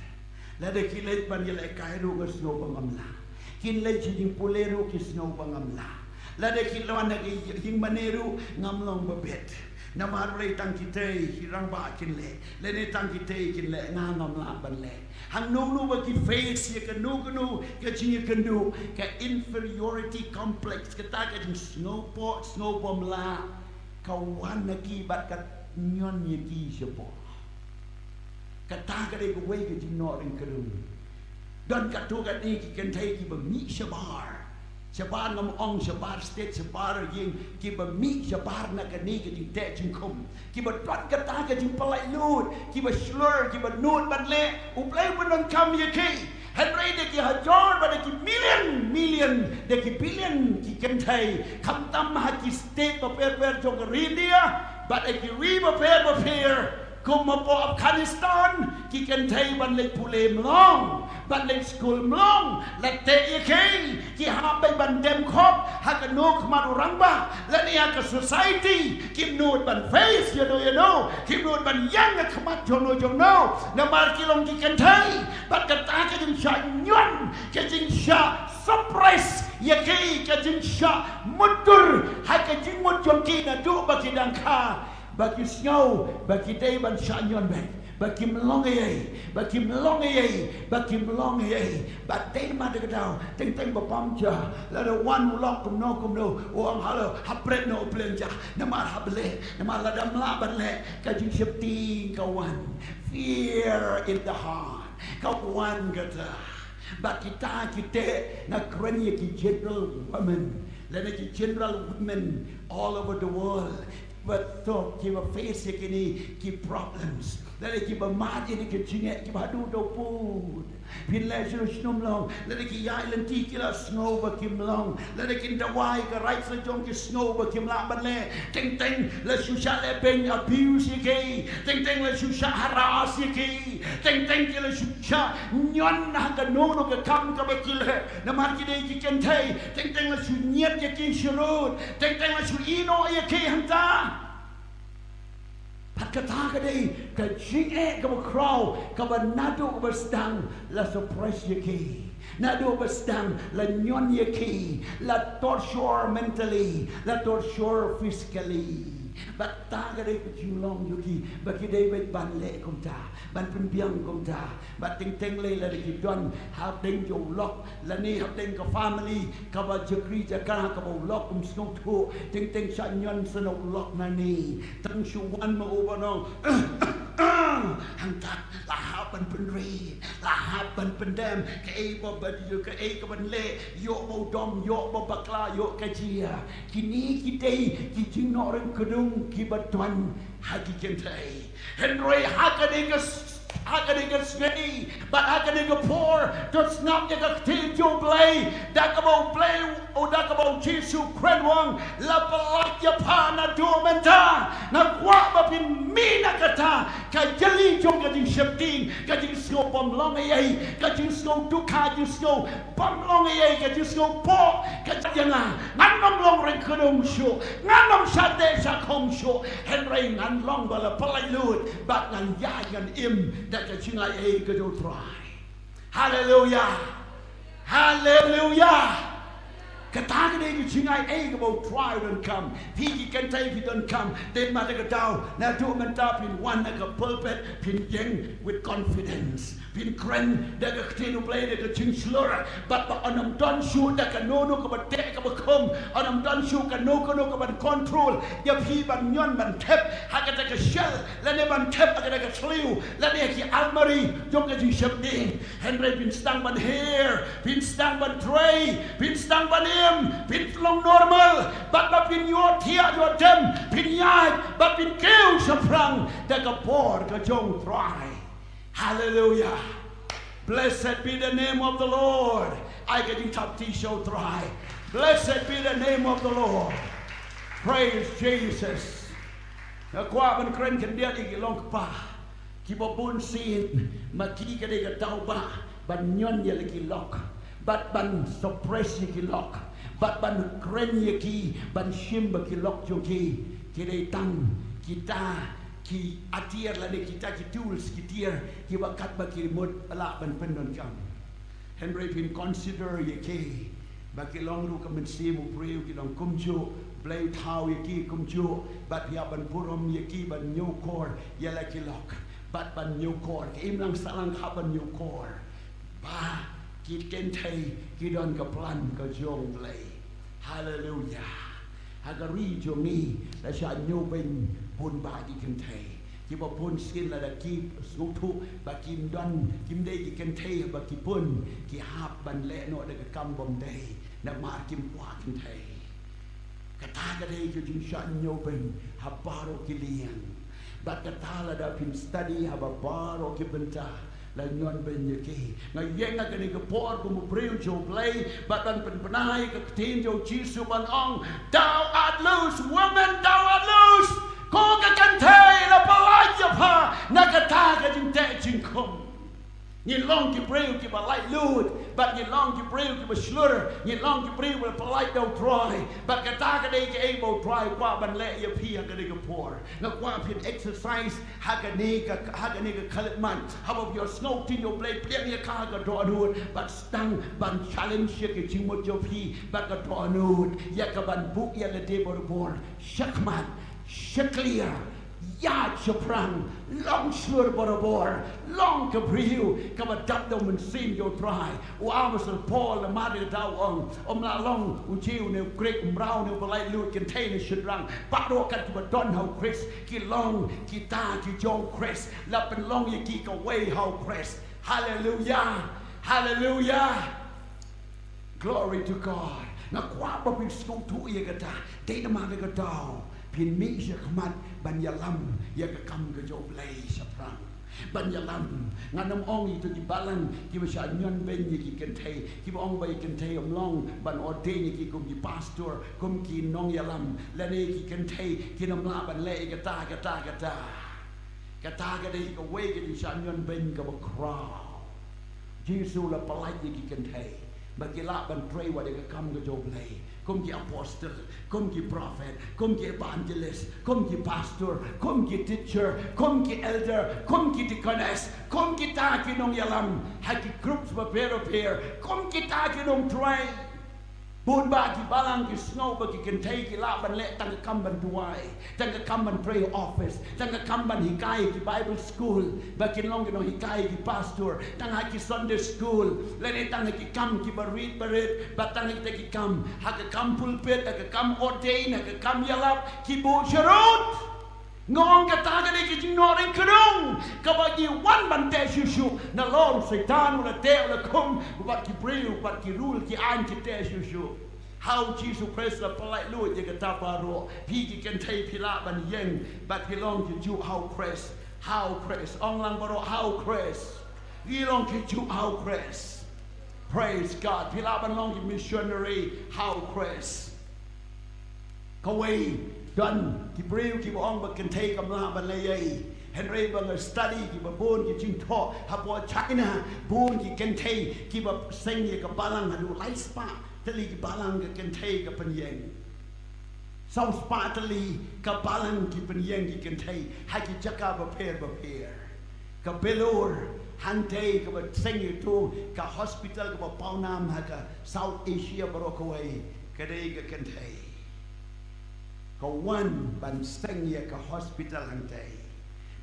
Lada ki leit ban ïalehkai ruh nga sngew ba ngam lah. Kin leit sha jingpule ruh ki sngew ba ngam lah. Lada ki wan na ki jingmane ruh ngam long ba bit. Namar balei tang kitei ki rangbah kin leh, lane tang kitei kin leh, nga ngam lah ban leh. Hangno no ba ki face ïa kano kano ka jingïakynduh, ka inferiority complex, kata ka jingsngewpoh, sngew bym lah, ka wan na ki bad ka ñion ïa ki shapoh. Kata ka dei kawei ka jingnohring khnong. Don katto katne ki kynthei kiba mih shabar. Shabar ngam ong shabar state, shabar ïing, kiba mih shabar na kane ka jingteh jingkhum. Kiba don kata ka jingpyllait lut, kiba shlur, kiba nud ban leh, U Blei u pyndonkam ïa ki. Hynrei da ki hajar bad da ki million million, da ki billion ki kynthei, khamtam ha ki state bapher bapher jong ka ri India bad ha ki ri bapher bapher. Kum hapoh Afghanistan, ki kynthei ban leit pule ym long, ban leit skul ym long, la teh ïa ki, ki hap beit ban dem khop ha kano khmat u rangbah lane ha ka society. Kim nud ban face ïano ïano, kim nud ban ïeng ha khmat jongno jongno, namar ki long ki kynthei. Bad kata ka jingshah ñion, ka jingshah suppress ïa ki, ka jingshah mutdur ha ka jingmut jong ki naduh ba ki dang kha, ba ki sngew ba ki dei ban shah ñion beit, ba kim long ei ei, ba kim long ei ei, ba kim long ei ei. Bad dei namar kata ka daw, teng teng ba pom sha, lada wan u lok kumno kumno, u ong halor, ha bret noh u plen sha, namar hap leh, namar lada ym lah ban leh, ka jingsheptieng ka wan. Fear in the heart ka wan kata. Bad kita ki teh, nga kren ïa ki general women, lane ki general women all over the world, ba to kiba face ïa kine ki problems, lane kiba mad ïa kine ki jingeh, kiba haduh da u pud. Phin leh shuh shuh ym long, lane ki ïaid lynti ki la sngew ba kim long, lane kin dawai ka rights la jong ki sngew ba kim lah ban leh. Teng teng la shu shah leh beiñ, abuse ïa ki. Teng teng la shu shah harass ïa ki. Teng teng ki la shu shah ñion ha kano kano ka kam kaba ki leh. Namar ki dei ki kynthei. Teng teng la shu ñiet ïa ki sharud. Teng teng la shu ïehnoh ïa ki hangta. Bad kata ka dei ka jingeh kaba khraw, kaba naduh ba sdang la suppress ïa ki, naduh ba sdang la ñion ïa ki, la torture mentally, la torture physically. Bad kata ka dei ka jinglong jong ki, ba ki dei beit ban leh kumta, ban pynbiang kumta. Bad teng teng lei lada ki don hapdeng jong u lok, lane hapdeng ka family kaba jakri jaka kaba u lok um sngewthuh, teng teng shah ñion sha u lok nangne. Tang shu wan ma u ban ong, hangta la hap ban pynrit, la hap ban pyndem, kaei ba ba ïoh, kaei kaban leh, ïoh ba u dom, ïoh ba bakla, ïoh ka jia. Kine ki dei ki jingnoh ryngkdung kiba don ha ki kynthei. Hynrei ha kane ka s-, ha kane ka sngi bad ha kane ka por, to sngap ïa ka ktien jong U Blei, da kaba U Blei, u da kaba U Jisu kren u ong, la pyllait ïa pha naduh mynta. Nga kwah ba phin mih na kata ka jali jong ka jingsheptieng, ka jingsngew bym long ei ei, ka jingsngew dukha, jingsngew bym long ei ei, ka jingsngewpoh ka jait ïa nga. Ngan ym long ryngkdung shuh, ngan ym shah teh shah khong shuh, hynrei ngan long ba la pyllait luid, bad ngan ïaid ngan im da ka jingai ei ka jong U Trai. Haleluya. Haleluya. Kata ka dei ka jingai ei kaba U Trai u donkam. Phi ki kynthei phi donkam. Te ma da ka daw naduh mynta phin wan na ka pulpit, phin ïeng with confidence. Phin kren da ka ktien U Blei da ka jingshlur. Bad ba yn ym don shuh da kano kano kaba teh kaba khum. Yn ym don shuh kano kano kaban control ïa phi, ban ñion, ban thep ha kata ka shelf, lane ban thep ha kata ka thliew, lane ha ki almari jong ka jingsheptieng. Hynrei phin sdang ban her, phin sdang ban trei, phin sdang ban im, phin long normal. Bad ba phin ïohthiah ïoh dem, phin ïaid bad phin kiew shaphrang da ka bor ka jong U Trai. Hallelujah. Blessed be the name of the Lord. Ai ka jingthap kti sha U Trai. Blessed be the name of the Lord. Praise Jesus. Nga kwah ban kren khyndiat ïa ki long kpa kiba bun sien, ma ki ka dei ka daw ba ban ñion ïa la ki lok, bad ban suppress ïa ki lok, bad ban kren ïa ki, ban shim ba ki lok jong ki. Ki dei tang kita ki atiar lane kita ki tools, ki tiar kiba katba ki mut lah ban pyndonkam. Hynrei phin consider ïa ki ba ki long ruh ka mynsiem u briew, ki long kumjuh, Blei u thaw ïa ki kumjuh, bad ïa ban burom ïa ki ban ñiewkor ïa la ki lok, bad ban ñiewkor, ka imlang sahlang ka hap ban ñiewkor. Ba ki kynthei ki don ka plan ka jong U Blei. Haleluya. Ha ka ri jong ngi la shah ñiewbeiñ bun bah ki kynthei. Kiba bun sien lada ki sngewthuh ba kim don, kim dei ki kynthei ba ki bun, ki hap ban leh noh da ka kam bym dei, namar kim kwah kynthei. Kata ka dei ka jingshah ñiewbeiñ ha baroh ki liang. Bad kata lada phin study ha ba baroh ki bynta, la ñion beiñ ïa ki. Nga ïeng ha kane ka por kum u briew jong U Blei, bad ban pynbna ïa ka ktien jong U Jisu ban ong, thou art loose, woman, thou art loose. Ko ka kynthei, la pyllait ïa pha na kata ka jingteh jingkhum. Ngi long ki briew kiba laitluid, bad ngi long ki briew kiba shlur, ngi long ki briew ba la pyllait da U Trai. Bad kata ka dei kaei ba U Trai u kwah ban leh ïa phi ha kane ka por. Nga kwah phin exercise ha kane ka, ha kane ka khyllipmat. Haba phi ïohsngew ktien U Blei, pdiang ïa ka ha ka dohnud, bad sdang ban challenge ïa ka jingmut jong phi bad ka dohnud, ïa ka ban buh ïa lade barabor shakhmat shakliar. Ïaid shaphrang, long shlur barabor, long ka briew kaba dap da u Mynsiem jong U Trai. U Apostol Paul namar kata u ong, ym lah long u Jiw ne u Grik, u mraw ne u ba laitluid, kynthei ne shynrang, baroh kat kiba don ha U Khrist ki long kita ki jong U Khrist. La pynlong ïa ki kawei ha U Khrist. Haleluya. Hallelujah. Glory to God. Nga kwah ba phin sngewthuh ïa kata. Dei namar kata phin mih sha khmat ban ïalam ïa ka kam ka jong U Blei shaphrang. Ban ïalam, ngan ym ong ïa kito ki balang kiba shah ñion beiñ ïa ki kynthei, kiba ong ba ïa ki kynthei ym long ban ordain ïa ki kum ki pastor, kum ki nongïalam, lane ki kynthei kin ym lah ban leh ïa kata, kata, kata. Kata ka dei kawei ka jingshah ñion beiñ kaba khraw. Jisu u la pyllait ïa ki kynthei ba ki lah ban trei wat ïa ka kam ka jong U Blei, kum ki apostle, kum ki prophet, kum ki evangelist, kum ki pastor, kum ki teacher, kum ki elder, kum ki deaconess, kum kita ki nongïalam ha ki groups bapher bapher, kum kita ki nongtrei. Bun bah ki balang ki sngew ba ki kynthei ki lah ban leh tang ka kam ban duwai, tang ka kam ban trei office, tang ka kam ban hikai ki Bible school, ba kin long ki nonghikai ki pastor, tang ha ki Sunday school, lane tang ha ki kam kiba rit barit, bad tang ha kita ki kam, ha ka kam pulpit, ha ka kam ordain, ha ka kam ïalap, ki buh sharud. Nga ong kata ka dei ka jingnoh ryngkhrung kaba ngi wan ban teh shuh shuh. Nalor u Soitan u la teh, u la khum bad ki briew, bad ki rule, ki aiñ ki teh shuh shuh. Ha u Jisu Khrist la pyllait lut ïa kata baroh. Phi ki kynthei phi lah ban ïeng bad phi long ki juh ha u Khrist. Ha u Khrist. Ong lang baroh, ha u Khrist. Ngi long ki juh ha u Khrist. Praise God. Phi lah ban long ki missionary ha u Khrist. Kawei, don ki briew kiba ong ba kynthei kam lah ban leh ei. Hynrei ba nga study kiba bun ki jingthoh hapoh China, bun ki kynthei kiba seng ïa ka balang, haduh lai spah tylli ki balang ka kynthei ka pynïeng. Saw spah tylli ka balang ki pynïeng ki kynthei ha ki jaka bapher bapher. Ka Belur, hangtei kaba seng ïa uto ka hospital kaba pawnam ha ka South Asia baroh kawei, ka dei ka kynthei. Ka wan ban seng ïa ka hospital hangtei.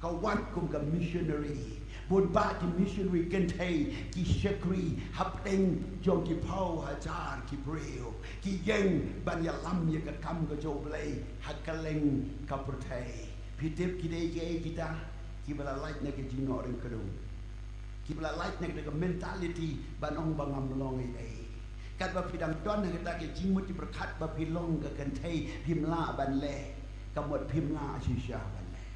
Ka wan kum ka missionary. Bun bah ki missionary kynthei ki shakri hapdeng jong ki phew hajar ki briew. Ki ïeng ban ïalam ïa ka kam ka jong U Blei ha kylleng ka pyrthei. Phi tip ki dei kiei kita? Kiba la lait na ka jingnoh ryngkhrung. Kiba la lait na ka mentality ban ong ba ngam long ei ei. Katba phi dang don ha kata ka jingmut jingpyrkhat ba phi long ka kynthei, phim lah ban leh. Ka mut phim lah shisha ban leh.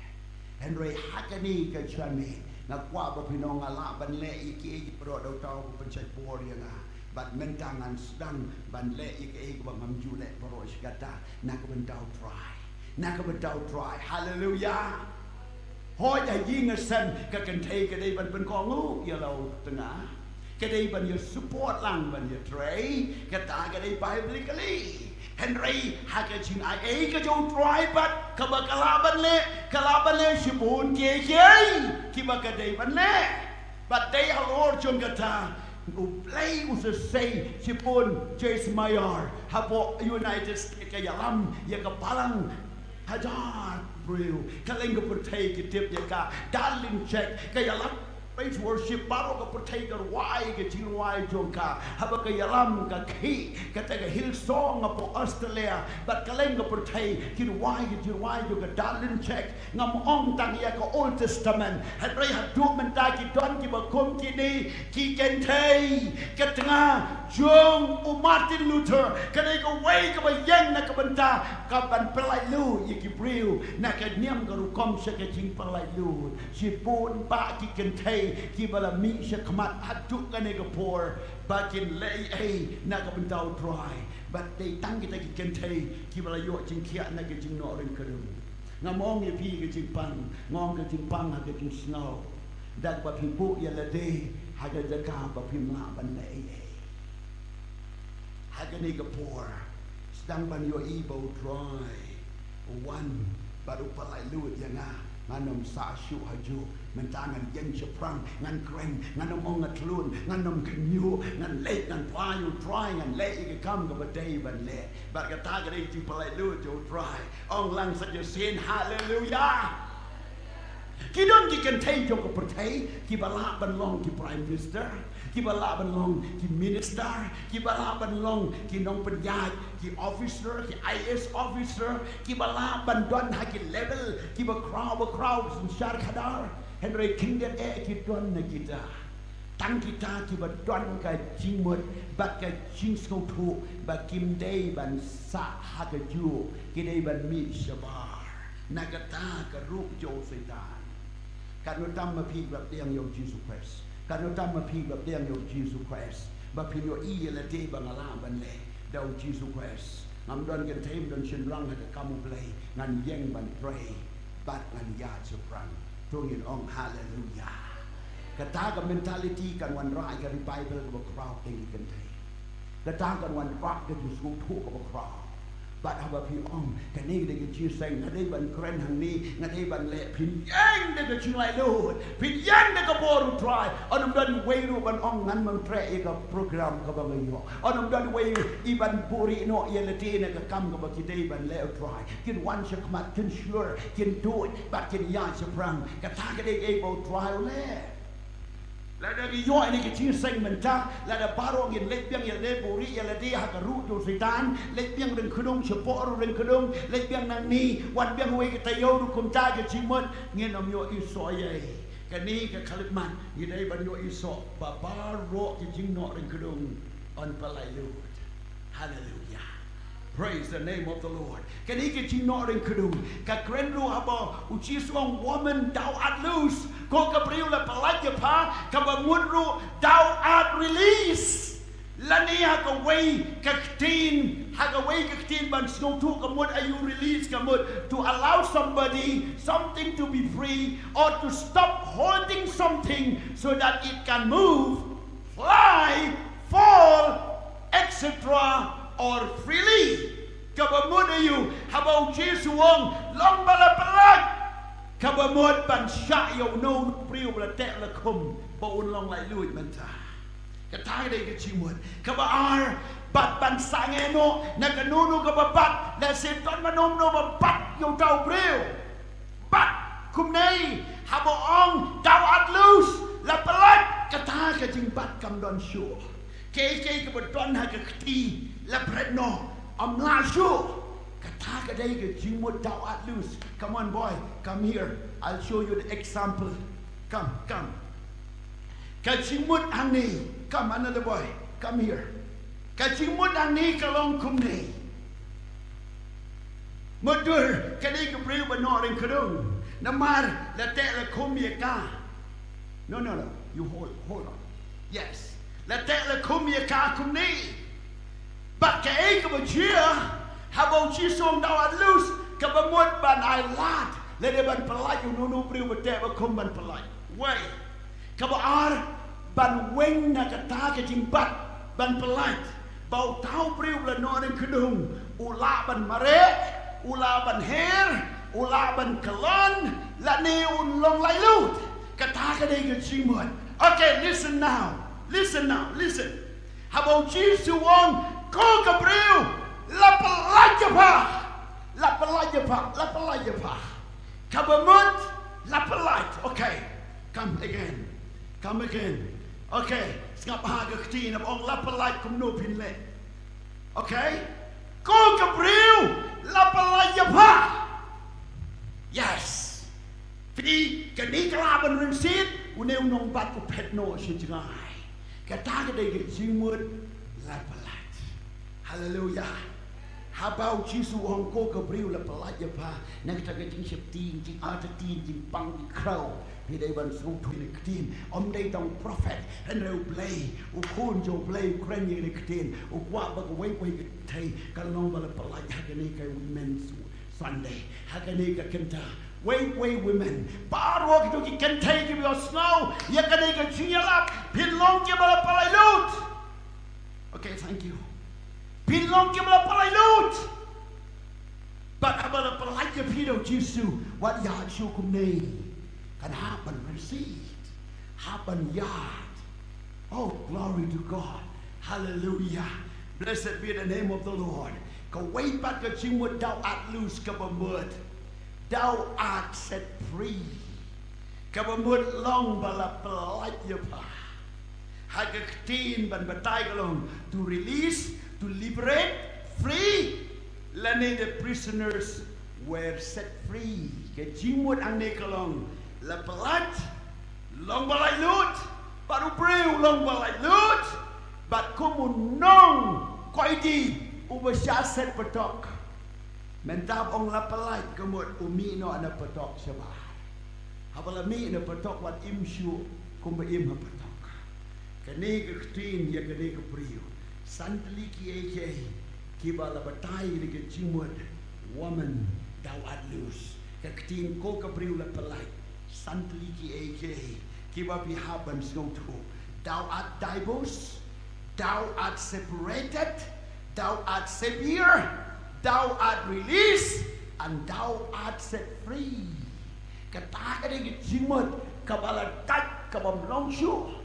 Hynrei ha kane ka janmiet nga kwah ba phin ong nga lah ban leh ïa kiei kiei baroh, da uta uba pynshait bor ïa nga. Bad mynta ngan sdang ban leh ïa kiei kiba ngam ju leh baroh shi katta na ka bynta U Trai. Na ka bynta U Trai. Haleluya. Hooid, ha ïing ha sem ka kynthei ka dei ban pynkohnguh ïa la u tnga. Ka dei ban ïa support lang, ban ïa trei. Kata ka dei biblically. Hynrei ha ka jingai ei ka jong U Trai pat, kaba ka lah ban leh, ka lah ban leh shibun kiei kiei kiba ka dei ban leh. Bad dei halor jong kata U Blei u sa sei shibun Joyce Meyer hapoh United States, ka ïalam ïa ka balang hajar briew. Kylleng ka pyrthei ki tip ïa ka. Darlene Zschech, ka ïalam praise worship, baroh ka pyrthei ka rwai ka jingrwai jong ka. Haba ka ïalam ka khih kata ka Hillsong hapoh Australia, bad kylleng ka pyrthei ki rwai ka jingrwai jong ka Darlene Zschech. Ngam ong tang ïa ka Old Testament, hynrei haduh mynta ki don kiba kum kine ki kynthei. Ka tnga jong u Martin Luther ka dei kawei kaba ïeng na ka bynta ka ban pyllait lut ïa ki briew na ka niam ka rukom sha ka jingpyllait lut. Shibun bah ki kynthei kiba la mih sha khmat haduh kane ka por ba kin leh ei ei na ka bynta U Trai. Bad dei tang kita ki kynthei kiba la ïoh jingkhiah na ka jingnoh ryngkhrung. Ngam ong ïa phi ka jingpang, nga ong ka jingpang ha ka jingsngew. Da kaba phi buh ïa lade ha ka jaka ba phim lah ban leh ei ei. Ha kane ka por sdang ban ïohi ba U Trai u wan bad u pyllait lut ïa nga. Ngan ym sah shuh hajuh. Mynta ngan ïeng shaphrang, ngan kren, ngan ym ong nga tlun, ngan ym khynñiuh, ngan leit ngan phai ïa U Trai, ngan leh ïa ka kam kaba dei ban leh. Bad kata ka dei ka jingpyllait lut jong U Trai. Ong lang sa shisien, haleluya. Ki don ki kynthei jong ka pyrthei kiba lah ban long ki prime minister, kiba lah ban long ki minister, kiba lah ban long ki nongpynïaid, ki officer, ki I A S officer, kiba lah ban don ha ki level kiba khraw ba khraw synshar khadar. Hynrei khyndiat eh ki don na kita. Tang kita kiba don ka jingmut bad ka jingsngewthuh ba kim dei ban sah ha kajuh, ki dei ban mih shabar. Na kata ka ruh jong u Soitan. Katno tam ma phi ba pdiang ïa u Jisu Khrist. Katno tam ma phi ba pdiang ïa u Jisu Khrist. Ba phin ïohi ïa lade ba nga lah ban leh da u Jisu Khrist. Ngam don kynthei, ngam don shynrang ha ka kam u Blei. Ngan ïeng ban trei bad ngan ïaid shaphrang. To ngin ong haleluya. Kata ka mentality kan wanrah ïa ka revival kaba khraw teng ki kynthei. Kata kan wanrah ka jingsngewthuh kaba khraw. Bad haba phi ong, kane ka dei ka jingseng, nga dei ban kren hangne, nga dei ban leh, phin ïeng da ka jinglaitluid, phin ïeng da ka bor u Trai. Ym don uwei ruh ban ong ngan ym treh ïa ka program kaba nga ïoh. Ym don uwei ruh i ban buhrieh noh ïa lade na ka kam kaba ki dei ban leh, u Trai. Kin wan shakhmat, kin shlur, kin duh bad kin ïaid shaphrang. Kata ka dei kaei ba u Trai u leh. Lada ngi ïoh ïa kane ka jingseng mynta, lada baroh ngin leit biang ïa lade, buhrieh ïa lade ha ka ruh jong u Soitan, leit biang ryngkhnung, shapoh ruh ryngkhnung, leit biang nangne, wan biang ha kawei ka taïew ruh kumta ka jingmut, ngin ym ïoh i soh ei. Kane ka khyllipmat ngi dei ban ïoh i soh ba baroh ki jingnoh ryngkhnung yn pyllait lut. Haleluya. Praise the name of the Lord. Kane ka jingnoh ryngkhnung ka kren ruh haba u Jisu u ong, woman, thou art loose. Ko ka briew, la pyllait ïa pha. Kaba mut ruh, thou art released. Lane ha kawei ka ktien, ha kawei ka ktien ban sngewthuh ka mut, are you released ka mut, to allow somebody, something to be free, or to stop holding something so that it can move, fly, fall, et cetera, or freely. Kaba mut aïu? Haba u Jisu u ong, long ba la pyllait, kaba mut ban shah ïa uno uno u briew ba la teh la khum ba un long laitluid mynta. Kata ka dei ka jingmut. Kaba ar, bad ban sangeh noh na kano kano kaba bat, lehse don mano mano ba bat ïa uta u briew. Bad kumne, haba u ong, thou art loose, la pyllait, kata ka jingbat kam don shuh. Kaei kaei kaba don ha ka kti, la bret noh, ym lah shuh. Kata ka dei ka jingmut thou art loose. Come on, boy, come here. I'll show you the example. Come, come. Ka jingmut hangne, come, another boy, come here. Ka jingmut hangne ka long kumne. Mutdur, kane ka briew ba noh ryngkhnung. Namar la teh la khum ïa ka. No, no, no. You hold, hold on. Yes. La teh la khum ïa ka kumne. Bad kaei kaba jia, haba u Jisu u ong thou art loose, kaba mut ban ai lad, lane ban pyllait ïa uno uno u briew ba teh ba khum ban pyllait. Wei. Kaba ar, ban weng na kata ka jingbat ban pyllait. Ba uta u briew ba la noh ryngkhnung u lah ban mareh, u lah ban her, u lah ban kyllon, lane un long laitluid. Kata ka dei ka jingmut. Okay, listen now. Listen now. Listen. Haba u Jisu u ong, ko ka briew, la pyllait ïa pha. La pyllait ïa pha. La pyllait ïa pha. Kaba mut, la pyllait. Okay. Come again. Come again. Okay. Sngap ha ka ktien, haba u ong la pyllait, kumno phin leh? Okay. Ko ka briew, la pyllait ïa pha. Yes. Phi, kane ka lah ban rynsied, une u nongbat u phet noh sha jngai. Kata ka dei ka jingmut la pyllait. Haleluya. Haba u Jisu u ong, ko ka briew, la pyllait ïa pha, na kata ka jingsheptieng, jingartatien, jingpang, jingkhraw, phi dei ban sngewthuh ïa kane ka ktien. Ym dei tang u prophet, hynrei U Blei, u khun jong U Blei u kren ïa kane ka ktien. U kwah ba kawei kawei ka kynthei kan long ba la pyllait ha kane ka Women's Sunday, ha kane ka kynta. Wei, wei, women. Baroh kito ki kynthei kiba ïohsngew ïa kane ka jingïalap, phin long kiba la pyllait lut. Okay, thank you. Phin long kiba la pyllait lut. Bad haba la pyllait ïa phi da u Jisu, wat ïaid shuh kumne. Kan hap ban rynsied, hap ban ïaid. Oh, glory to God. Hallelujah. Blessed be the name of the Lord. Kawei pat ka jingmut thou art loose kaba mut, thou art set free. Kaba mut long ba la pyllait ïa pha. Ha ka ktien ban batai ka long to release, to liberate, free, lane the prisoners were set free. Ka jingmut hangne ka long la pyllait, long ba laitluid, Bad u briew u long ba laitluid, bad kum u nongkoidi uba shah set patok. Mynta ong la pyllait ka mut u mih noh na patok shabar. Haba la mih na patok wat im shuh kumba im ha patok. Kane ka ktien ïa kane ka briew. San tylli ki ei ki ei kiba la batai ïa ka jingmut woman, thou art loose. Ka ktien ko ka briew la pyllait. San tylli ki ei ki ei kiba phi hap ban sngewthuh. Thou art divorced, thou art separated, thou art severed, thou art released, and thou art set free. Kata ka dei ka jingmut kaba la dait, kaba ym long shuh.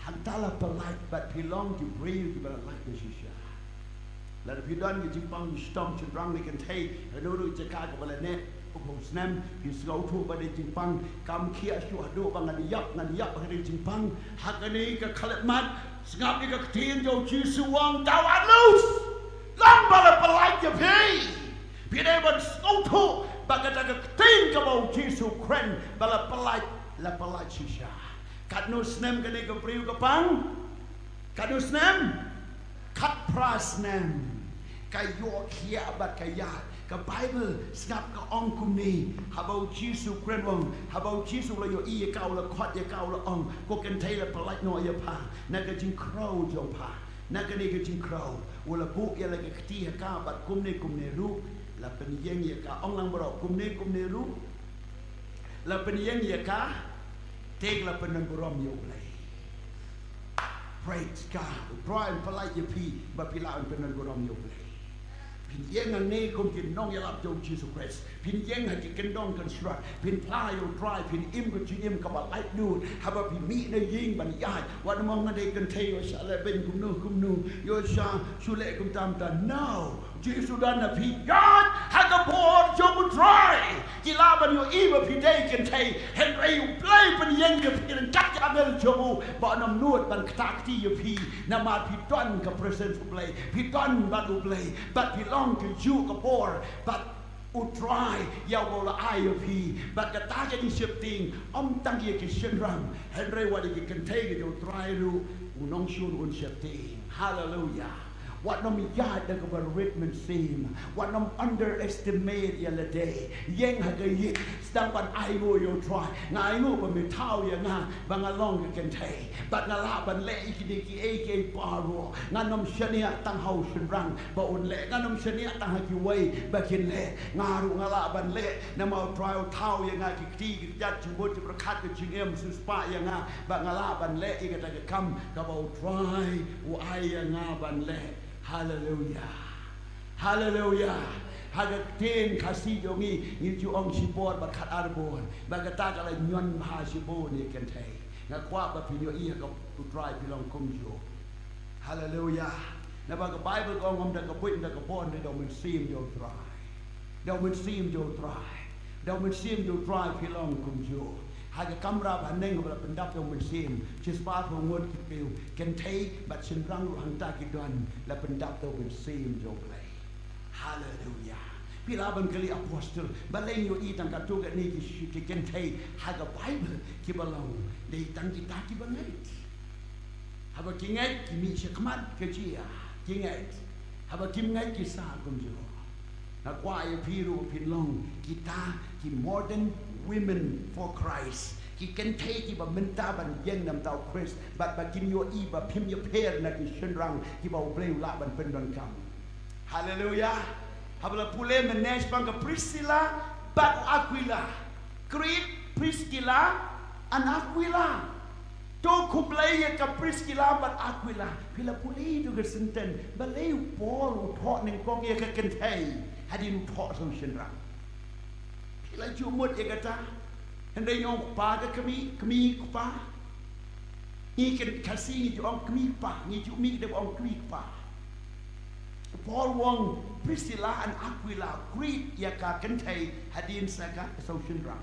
Hangta la pyllait bad phi long ki briew kiba la lait na shisha. Lada phi don ki jingpang ki shitom shynrang ne kynthei, hano ruh jaka kaba la neh, u phew snem, phi sngewthuh ba dei jingpang, kam khia shuh haduh ba ngan ïap, ngan ïap ha ka dei jingpang. Ha kane ka khyllipmat, sngap ïa ka ktien jong u Jisu, u ong thou art loose. Long ba la pyllait ïa phi. Phi dei ban sngewthuh ba kata ka ktien kaba u Jisu u kren ba la pyllait, la pyllait shisha. Katno snem kane ka briew ka pang? Katno snem? Khatphra snem. Ka ïoh khiah bad ka ïaid. Ka Baibl sngap ka ong kumne, haba u Jisu u kren, u ong, haba u Jisu u la ïohi ïa ka, u la khot ïa ka, u la ong, ko kynthei, la pyllait noh ïa pha na ka jingkhrew jong pha, na kane ka jingkhrew. U la buh ïa la ka kti ha ka bad kumne kumne ruh la pynïeng ïa ka. Ong lang baroh, kumne kumne ruh la pynïeng ïa ka. Te ka la pyndonburom ïa U Blei. Praise God. U Trai un pyllait ïa phi ba phi lah ban pyndonburom ïa U Blei. Phin ïeng hangne kum ki nongïalap jong u Jisu Khrist. Phin ïeng ha ki kyndong kynshlur. Phin phla ïa U Trai, phin im ka jingim kaba laitluid. Haba phi mih na ïing ban ïaid, wat nym ong nga dei kynthei, ïoh sha leh beiñ kumno kumno, ïoh sha shu leh kumta kumta. No. Jisu don, lada phi ïaid ha ka bor jong U Trai, ki lah ban ïohi ba phi dei kynthei. Hynrei U Blei pynïeng ïa phi ryngkat ki angel jong u ba un ym nud ban ktah kti ïa phi, namar phi don ka presence U Blei, phi don bad U Blei, bad phi long kynjuh ka bor bad U Trai ïa uba u la ai ïa phi. Bad kata ka jingsheptieng ym tang ïa ki shynrang, hynrei wat ïa ki kynthei ka jong U Trai ruh u nongshun un sheptieng. Haleluia. Wat nym ïaid da kaba rit mynsiem. Wat nym underestimate ïa lade. Ïeng ha ka ïing, sdang ban ainguh ïa U Trai. Nga ainguh ba me thaw ïa nga ba nga long ka kynthei, bad nga lah ban leh ïa kine kiei kiei baroh. Ngan ym shaniah tang ha u shynrang ba un leh, ngan ym shaniah tang ha kiwei ba kin leh. Nga ruh nga lah ban leh namar U Trai u thaw ïa nga ki kti, ki kjat, jingmut, jingpyrkhat, ka jingim, u siewspah ïa nga ba nga lah ban leh ïa kata ka kam kaba U Trai u ai ïa nga ban leh. Haleluia. Haleluia. Ha ka ktien Khasi jong ngi, ngi ju ong shibor bad khatar bor. Bad kata ka la ñion bha shibun ïa ki kynthei. Nga kwah ba phin ïohi ha ka, U Trai phi long kumjuh. Haleluia. Naba ka Baibl ka ong, ym da ka buit, ym da ka bor, hynrei da U Mynsiem jong U Trai. Da U Mynsiem jong U Trai. Da U Mynsiem jong U Trai phi long kumjuh. Ha ka kamra ba haneng ba la pyndap da U Mynsiem, shispah phew ngut ki briew, kynthei bad shynrang ruh hangta ki don, la pyndap da U Mynsiem jong U Blei. Haleluia. Phi lah ban kylli, Apostle, balei ngi ïohi tang katto katne ki, ki kynthei ha ka Baibl kiba long dei tang kita kiba ngeit? Haba ki ngeit ki mih shakhmat, ka jia, ki ngeit. Haba kim ngeit ki sah kumjuh. Nga kwah ïa phi ruh phin long kita ki modern women for Christ. Ki kynthei kiba mynta ban ïeng na bynta U Khrist, bad ba kin ïohi ba phim ïapher na ki shynrang kiba U Blei u lah ban pyndonkam. Haleluia. Haba la pule mynne shaphang ka Priscilla bad u Aquila. Greet Priscilla and Aquila. To khublei ïa ka Priscilla bad Aquila. Phi la pule ïa ka sentence, balei u Paul u thoh nyngkong ïa ka kynthei hadien u thoh sa u shynrang? Phi la ju mut ïa kata? Hynrei ngi ong kpa ka kmie, kmie kpa. Ngi ken Khasi ngi ju ong kmie kpa, ngi ju mih da ong kmie kpa. Paul u ong Priscilla and Aquila greet ïa ka kynthei hadien sa ka, sa u shynrang.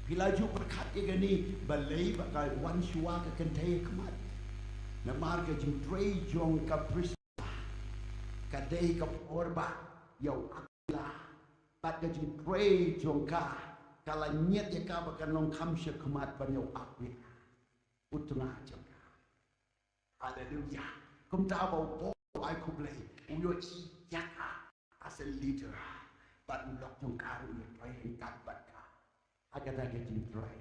Phi la ju pyrkhat ïa kane, balei ba ka wan shuwa ka kynthei ha khmat? Namar ka jingtrei jong ka Priscilla ka dei ka por ba ïa u Aquila. Bad ka jingtrei jong ka ka la ñiad ïa ka ba kan long kham sha khmat ban ïa u Aquila. u tnga jong ka. Haleluya. Kumta ba u Paul u ai khublei, u ïohi ïa ka as a leader. Bad u lok jong ka ruh u ïatrei ryngkat bad ka ha kata ka jingtrei.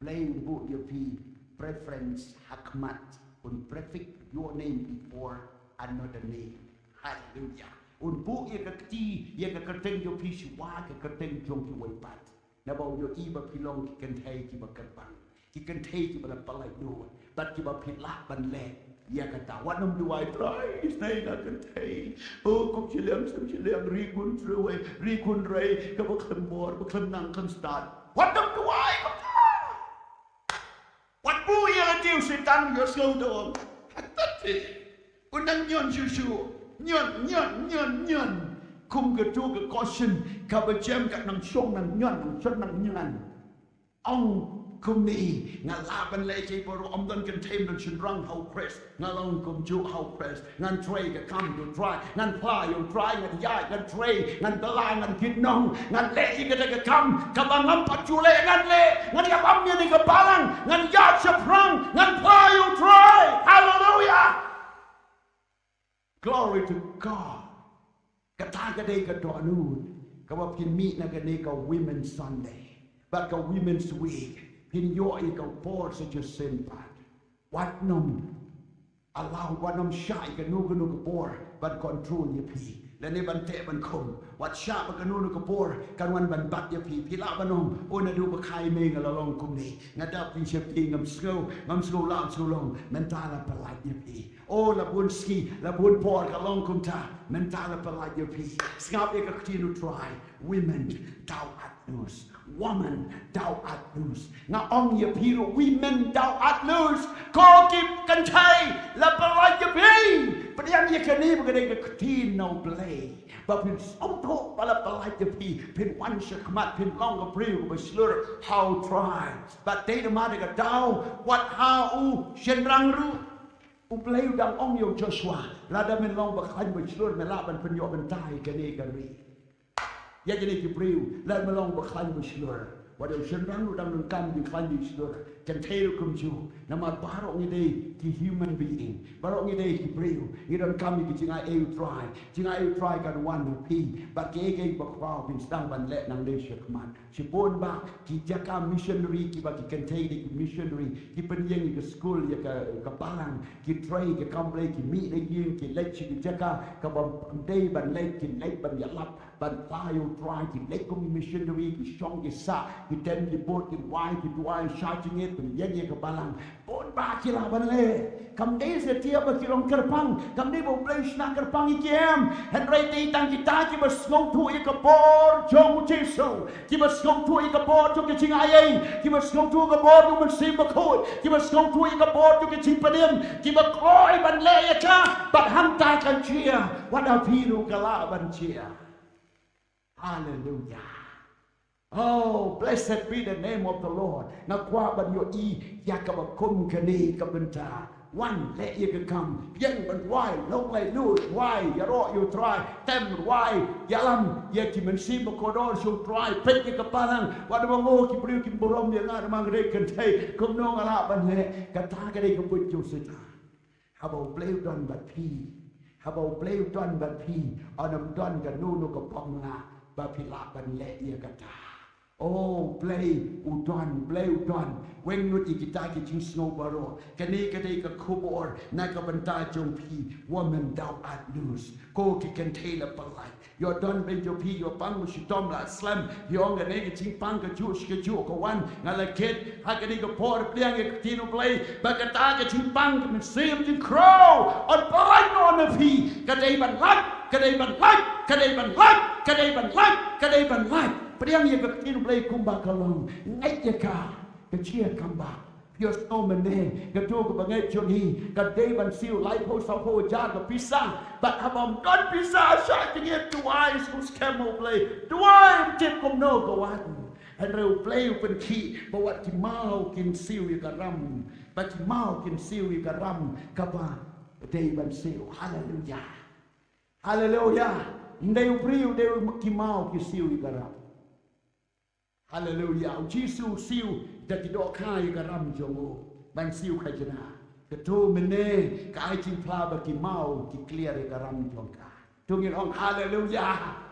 Blei un buh ïa phi preference ha khmat, un prefix your name before another name. Haleluya. Un buh ïa ka kti, ïa ka kyrteng jong phi shuwa ka kyrteng jong kiwei pat. Naba u ïohi ba phi long ki kynthei kiba kyrpang, ki kynthei kiba la pynlait lut, bad kiba phi lah ban leh ïa kata. Wat nym duwai, Trai, isynei nga kynthei. O, kum shiliang, kum shiliang, ri khun rwai, ri khun rei, kaba khlem bor, ba khlem nang khlem stad. Wat nym duwai kumta. Wat buh ïa lade u Soitan, ïohsngew dong. Hatta te. Un nang ñion shuh shuh. Ñion, ñion, ñion, ñion. Kum katu ka caution kaba jem, kat nang shong nang ñion, nang shong nang ñion. Ong kumne, nga lah ban leh ïa kiei baroh, ym don kynthei ym don shynrang ha u Khrist. Nga long kumjuh ha u Khrist. Ngan trei ka kam jong u Trai, ngan phla ïa u Trai, ngan ïaid, ngan trei, ngan bylla, ngan kynnoh, ngan leh ïa kata ka kam kaba ngam pat ju leh, ngan leh, ngan ïabam ïa kane ka balang, ngan ïaid shaphrang, ngan phla ïa u Trai. Haleluya. Glory to God. Kata ka dei ka dohnud kaba phin mih na kane ka Women's Sunday bad ka Women's Week. Phin ïoh ïa ka por sa shisien pat. Wat nym allow, wat nym shah ïa kano kano ka bor ban control ïa phi lane ban teh ban khum. Wat shah ba kano kano ka bor kan wan ban bat ïa phi. Phi lah ban ong, o, naduh ba kha i mei nga la long kumne, nga dap ïa sheptieng, ngam sngew, ngam sngew lah, ngam sngew long. Mynta la pyllait ïa phi. O, la bun sngi, la bun por ka long kumta. Mynta la pyllait ïa phi. Sngap ïa ka ktien u Trai. Women, thou art loose. Woman, thou art loose. Nga ong ïa phi ruh, women, thou art loose. Ko ki kynthei, la pyllait ïa phi. Pdiang ïa kane ba ka dei ka ktien na u Blei. Ba phin sngewthuh ba la pyllait ïa phi, phin wan sha khmat, phin long ka briew kaba shlur ha u Trai. Bad dei namar ka daw wat ha u shynrang ruh. U Blei u dang ong ïa u Joshua, lada men long ba khlaiñ ba shlur, men lah ban pynïoh bynta ïa kane ka ri. Ïa kine ki briew, lada men long ba khlaiñ ba shlur. Wat ïa u shynrang ruh dang donkam jingkhlaiñ jingshlur. Kynthei ruh kumjuh. Namar baroh ngi dei ki human being, baroh ngi dei ki briew. Ngi donkam ïa ki jingaiei u Trai. Jingaiei u Trai kan wan ha phi. Bad kiei kiei ba khraw phin sdang ban leh nangne sha khmat. Shibun bah ki jaka missionary kiba ki kynthei dei ki missionary, ki pynïeng ïa ka skul, ïa ka, ka balang, ki trei ka kam Blei, ki mih na ïing, ki leit sha ki jaka kaba ym dei ban leit, ki leit ban ïalap ban phla ïa u Trai, ki leit kum missionary, ki shong ki sah, ki tem ki bud, ki duwai, ki duwai sha jingit, pynïeng ïa ka balang. Bun bah ki lah ban leh. Kam dei satia ba ki long kyrpang, kam dei ba u Blei u shna kyrpang ïa ki, em. Hynrei dei tang kita kiba sngewthuh ïa ka bor jong u Jisu, kiba sngewthuh ïa ka bor jong ka jingaiei, kiba sngewthuh ïa ka bor jong u Mynsiem Bakhuid, kiba sngewthuh ïa ka bor jong ka jingpynim, kiba kloi ban leh ïa ka, bad hangta kan jia, wat ha phi ruh ka lah ban jia. Haleluya. Oh, blessed be the name of the Lord. Nga kwah ban ïohi ïa kaba kum kane ka bynta. Wan leh ïa ka kam, ïeng ban rwai, long laitluid, rwai ïaroh ïa u Trai, tem rwai ïalam ïa ki mynsiem ba kordor sha u Trai, peit ïa ka balang. Wat da ba ngo ki briew kim burom ïa nga namar nga dei kynthei, kumno nga lah ban leh? Kata ka dei ka buit jong u Soitan. Haba u Blei u don bad phi, haba u Blei u don bad phi, ym don kano kano ka bym lah ba phi lah ban leh ïa kata. O, Blei u don, Blei u don. Weng lut ïa kita ki jingsngew baroh. Kane ka dei ka khubor na ka bynta jong phi. Woman, thou art loose. Ko ki kynthei la pyllait. Ïoh don beiñ jong phi, ïoh pang u shitom la slem. Ïoh ong kane ka jingpang kajuh shi kajuh ka wan. Nga la kit ha kane ka por, pdiang ïa ka ktien u Blei ba kata ka jingpang ka mynsiem jingkhraw yn pyllait noh na phi. Ka dei ban lait, ka dei ban lait, ka dei ban lait, ka dei ban lait, ka dei ban lait. Pdiang ïa ka ktien u Blei kumba ka long. Ngeit ïa ka, ka jia kam bah. Phi ïohsngew mynne, kato kaba ngeit jong ngi ka dei ban siew laiphew sawphew hajar ka pisa. Bad haba ym don pisa, shah jingit, duwai sngewskhem ha u Blei, duwai, ym tip kumno ka wan. Hynrei u Blei u pynkhih ba wat ki maw kin siew ïa ka ram, ba ki maw kin siew ïa ka ram kaba dei ban siew. Haleluya. Haleluya. Ym dei u briew, dei ki maw ki siew ïa ka ram. Haleluya. U Jisu u siew da ki dohkha ïa ka ram jong u. ban siew khajna. Kato mynne ka ai jingphla ba ki maw ki clear ïa ka ram jong ka. To ngin ong haleluya.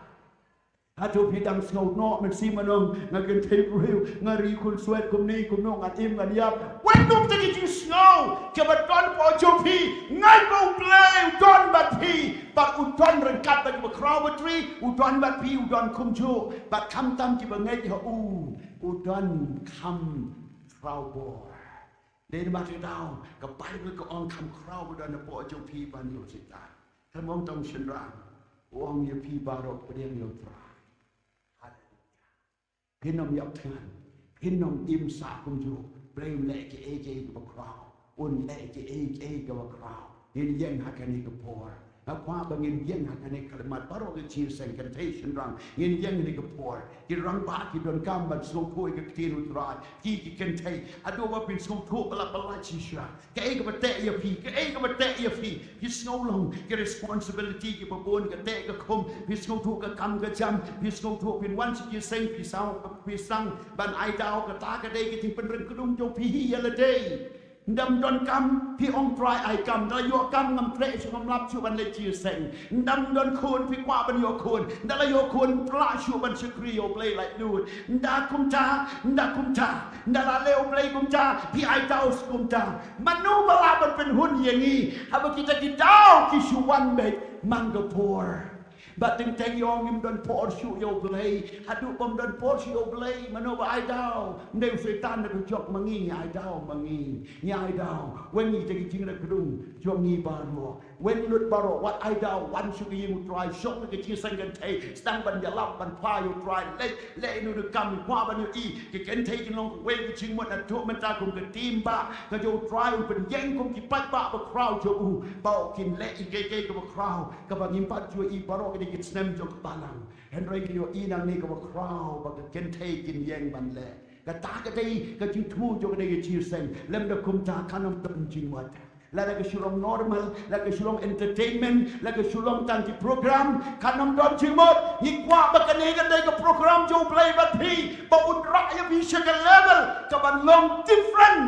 Hato phi dang sngew noh mynsiem, ngan ong nga kynthei briew, nga ri khunswet kumne kumno, ngan im ngan ïap. Wat nud ïa ki jingsngew kiba don hapoh jong phi. Ngeit ba U Blei u don bad phi, bad u don ryngkat bad kiba khraw batri, u don bad phi, u don kumjuh bad khamtam kiba ngeit ha u, u don kham khraw bor. Dei namar kata ka daw ka Baibl ka ong kham khraw ba don hapoh jong phi ban ïoh Soitan. Te ym ong tang shynrang, u ong ïa phi baroh, pdiang ïa U Trai. Haleluya. Phin ym ïap thngan, phin ym im sah kumjuh. Blei un leh kiei kiei kiba khraw, un leh kiei kiei kiba khraw. Ngin ïeng ha kane ka por. Nga kwah ba ngin ïeng ha kane ka mat, baroh ki jingïaseng kynthei shynrang, ngin ïeng ha kane ka por. Ki rangbah ki donkam ban sngewthuh ïa ka ktien U Trai. Ki, ki kynthei, haduh ba phin sngewthuh ba la pyllait shisha. Kaei kaba teh ïa phi, kaei kaba teh ïa phi. Phi sngew long ki responsibility kiba bun, ka teh ka khum. Phi sngewthuh ka kam ka jam, phi sngewthuh phin wan sha jingïaseng, phi saw, phi sdang ban ai daw. Kata ka dei ka jingpynrem kynduh jong phi hi ïa lade. Ynda ym don kam, phi ong Trai ai kam. Ynda la ïoh kam ngam treh shuh, ngam lap shuh ban leh jingïaseng. Ynda ym don khun, phi kwah ban ïoh khun. Ynda la ïoh khun, plah shuh ban shakri ïa U Blei laitluid. Ynda kumta, ynda kumta, ynda la leh U Blei kumta, phi ai daw kumta. Mano ba lah ban pynhun ïa ngi haba kita ki daw ki shu wan beit man ka por? Bad teng teng ïoh ngim don por shuh ïa U Blei. Haduh bym don por shuh ïa U Blei, mano ba ai daw? Ym dei u Soitan da ka jok ma ngi, ngi ai daw ma ngi. Ngi ai daw. Wen ngi da ki jingrep kdung jong ngi baroh. Wen lut baroh, wat ai daw, wan sha ka ïing U Trai, shong da ka jingseng kynthei, sdang ban ïalap ban phai ïa U Trai, leh leh ïa u da kam, kwah ban ïohi. Ki kynthei kin long kawei ka jingmut, naduh mynta kum ka team bah ka jong U Trai, u pynïeng kum ki paidbah bakhraw jong u, ba kin leh ïa kiei kiei kiba khraw, kaba ngim pat ju ïohi baroh kine ki snem jong ka balang. Hynrei ngi ïohi nangne kaba khraw ba ki kynthei kin ïeng ban leh. Kata ka dei ka jingthmu jong kane ka jingïaseng. Lymda kumta kan ym don jingmut. Lada ka shu long normal, lada ka shu long entertainment, lada ka shu long tang ki program, kan ym don jingmut. Ngi kwah ba kane ka dei ka program jong U Blei bad phi, ba un rah ïa phi sha ka level kaban long different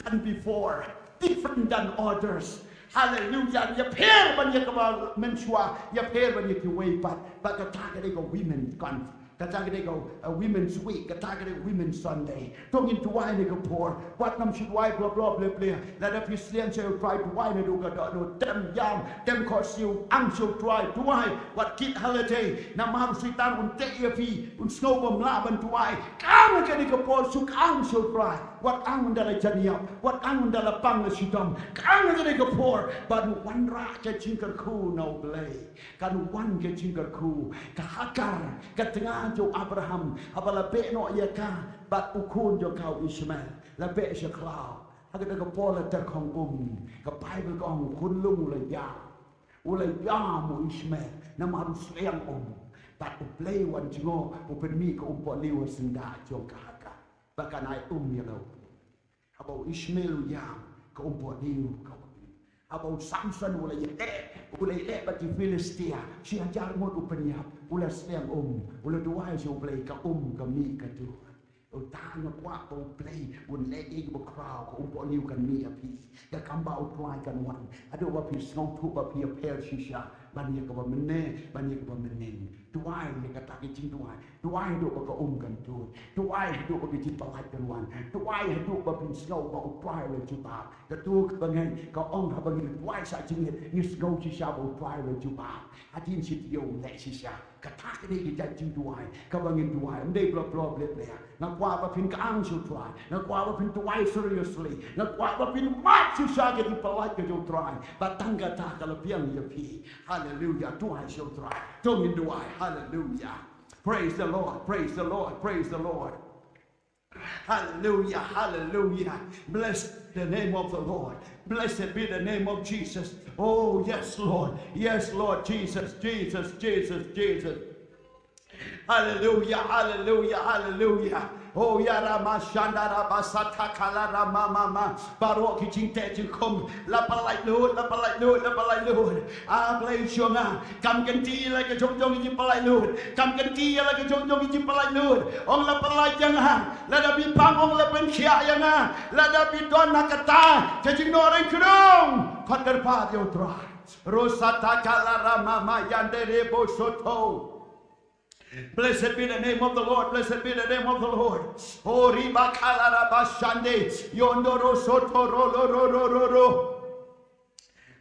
than before, different than others. Haleluya. Ïapher ban ïa kaba mynshuwa, ïapher ban ïa kiwei pat. Ba kata ka dei ka women conf Kata ka dei ka, uh, Women's Week, kata ka dei Women's Sunday. To ngin duwai ha kane ka por. Wat nym shu duwai bla bla bla bla. Lada phi sliang sha U Trai, duwai naduh ka dohnud, tem ïam, tem khohsiew, ang sha U Trai, duwai. Wat kit ha lade, namar u Soitan un teh ïa phi, un sngew bym lah ban duwai. Kang ha kane ka por, shu kang sha U Trai. Wat ang ynda la jan ïap, wat ang ynda la pang la shitom. Kang ha kane ka por, ban wanrah ka jingkyrkhu na U Blei. Kan wan ka jingkyrkhu, ka Hagar, ka tnga jong u Abraham, haba la beh noh ïa ka bad u khun jong ka u Ishmael, la beh sha khlaw. Ha kata ka por la tyrkhong um, ka Baibl ka ong u khunlung u la ïam. U la ïam u Ishmael, namar u sliang um. Bad U Blei u wan jngoh, u pynmih ka umpohliew ha syndah jong ka Hagar. Ba kan ai um ïa la u Haba u Ishmael u ïam, ka umpohliew ka wan. Haba u Samson u la ïaleh, u la ïaleh bad ki Philistia, shi hajar ngut u pynïap, u la sliang um, u la duwai sha U Blei, ka um ka mih ka dur. Uta nga kwah ba U Blei un leh ïa kiba khraw, ka umpohliew kan mih ha phi. Ka kam ba U Trai kan wan. Haduh ba phi sngewthuh ba phi ïapher shisha ban ïa kaba mynne, ban ïa kaba mynnin. Duwai ïa kata ka jingduwai. Duwai haduh ba ka um kan dur. Duwai haduh ba ka jingpyllait kan wan. Duwai haduh ba phin sngew ba U Trai u la jubab. Kato kaba ngi, ka ong haba ngi duwai sha jingngeit, ngi sngew shisha ba U Trai u la jubab. Hadien shi taïew leh shisha. Kata ka dei ka jait jingduwai kaba ngin duwai. Ym dei bla bla bla bla. Nga kwah ba phin kyang sha U Trai. Nga kwah ba phin duwai seriously. Nga kwah ba phin wad shisha ka jingpyllait ka jong U Trai. Ba tang kata ka la biang ïa phi. Hallelujah. Duwai sha U Trai. To ngin duwai. Hallelujah. Praise the Lord, praise the Lord, praise the Lord. Hallelujah, hallelujah. Blessed be the name of the Lord. Blessed be the name of Jesus. Oh, yes, Lord. Yes, Lord Jesus, Jesus, Jesus, Jesus. Hallelujah, hallelujah, hallelujah. Oh, ya rama shanda raba sata kala rama mama. Baroh ki jingteh jingkhum. La pynlait lut, la pynlait lut, la pynlait lut. A Blei jong nga. Kam kynti la ka jong jong ki jingpynlait lut. Kam kynti la ka jong jong ki jingpynlait lut. Ong la pynlait ïa nga. Lada phi pang ong la pynkhiah ïa nga. Lada phi don na kata ka jingnohreng khnong. Khot kyrpad ïa U Trai. Rosata kala rama ma yande rebo soto. Blessed be the name of the Lord. Blessed be the name of the Lord. Oh, riba kala raba shande. Yondoro soto ro ro ro ro ro ro.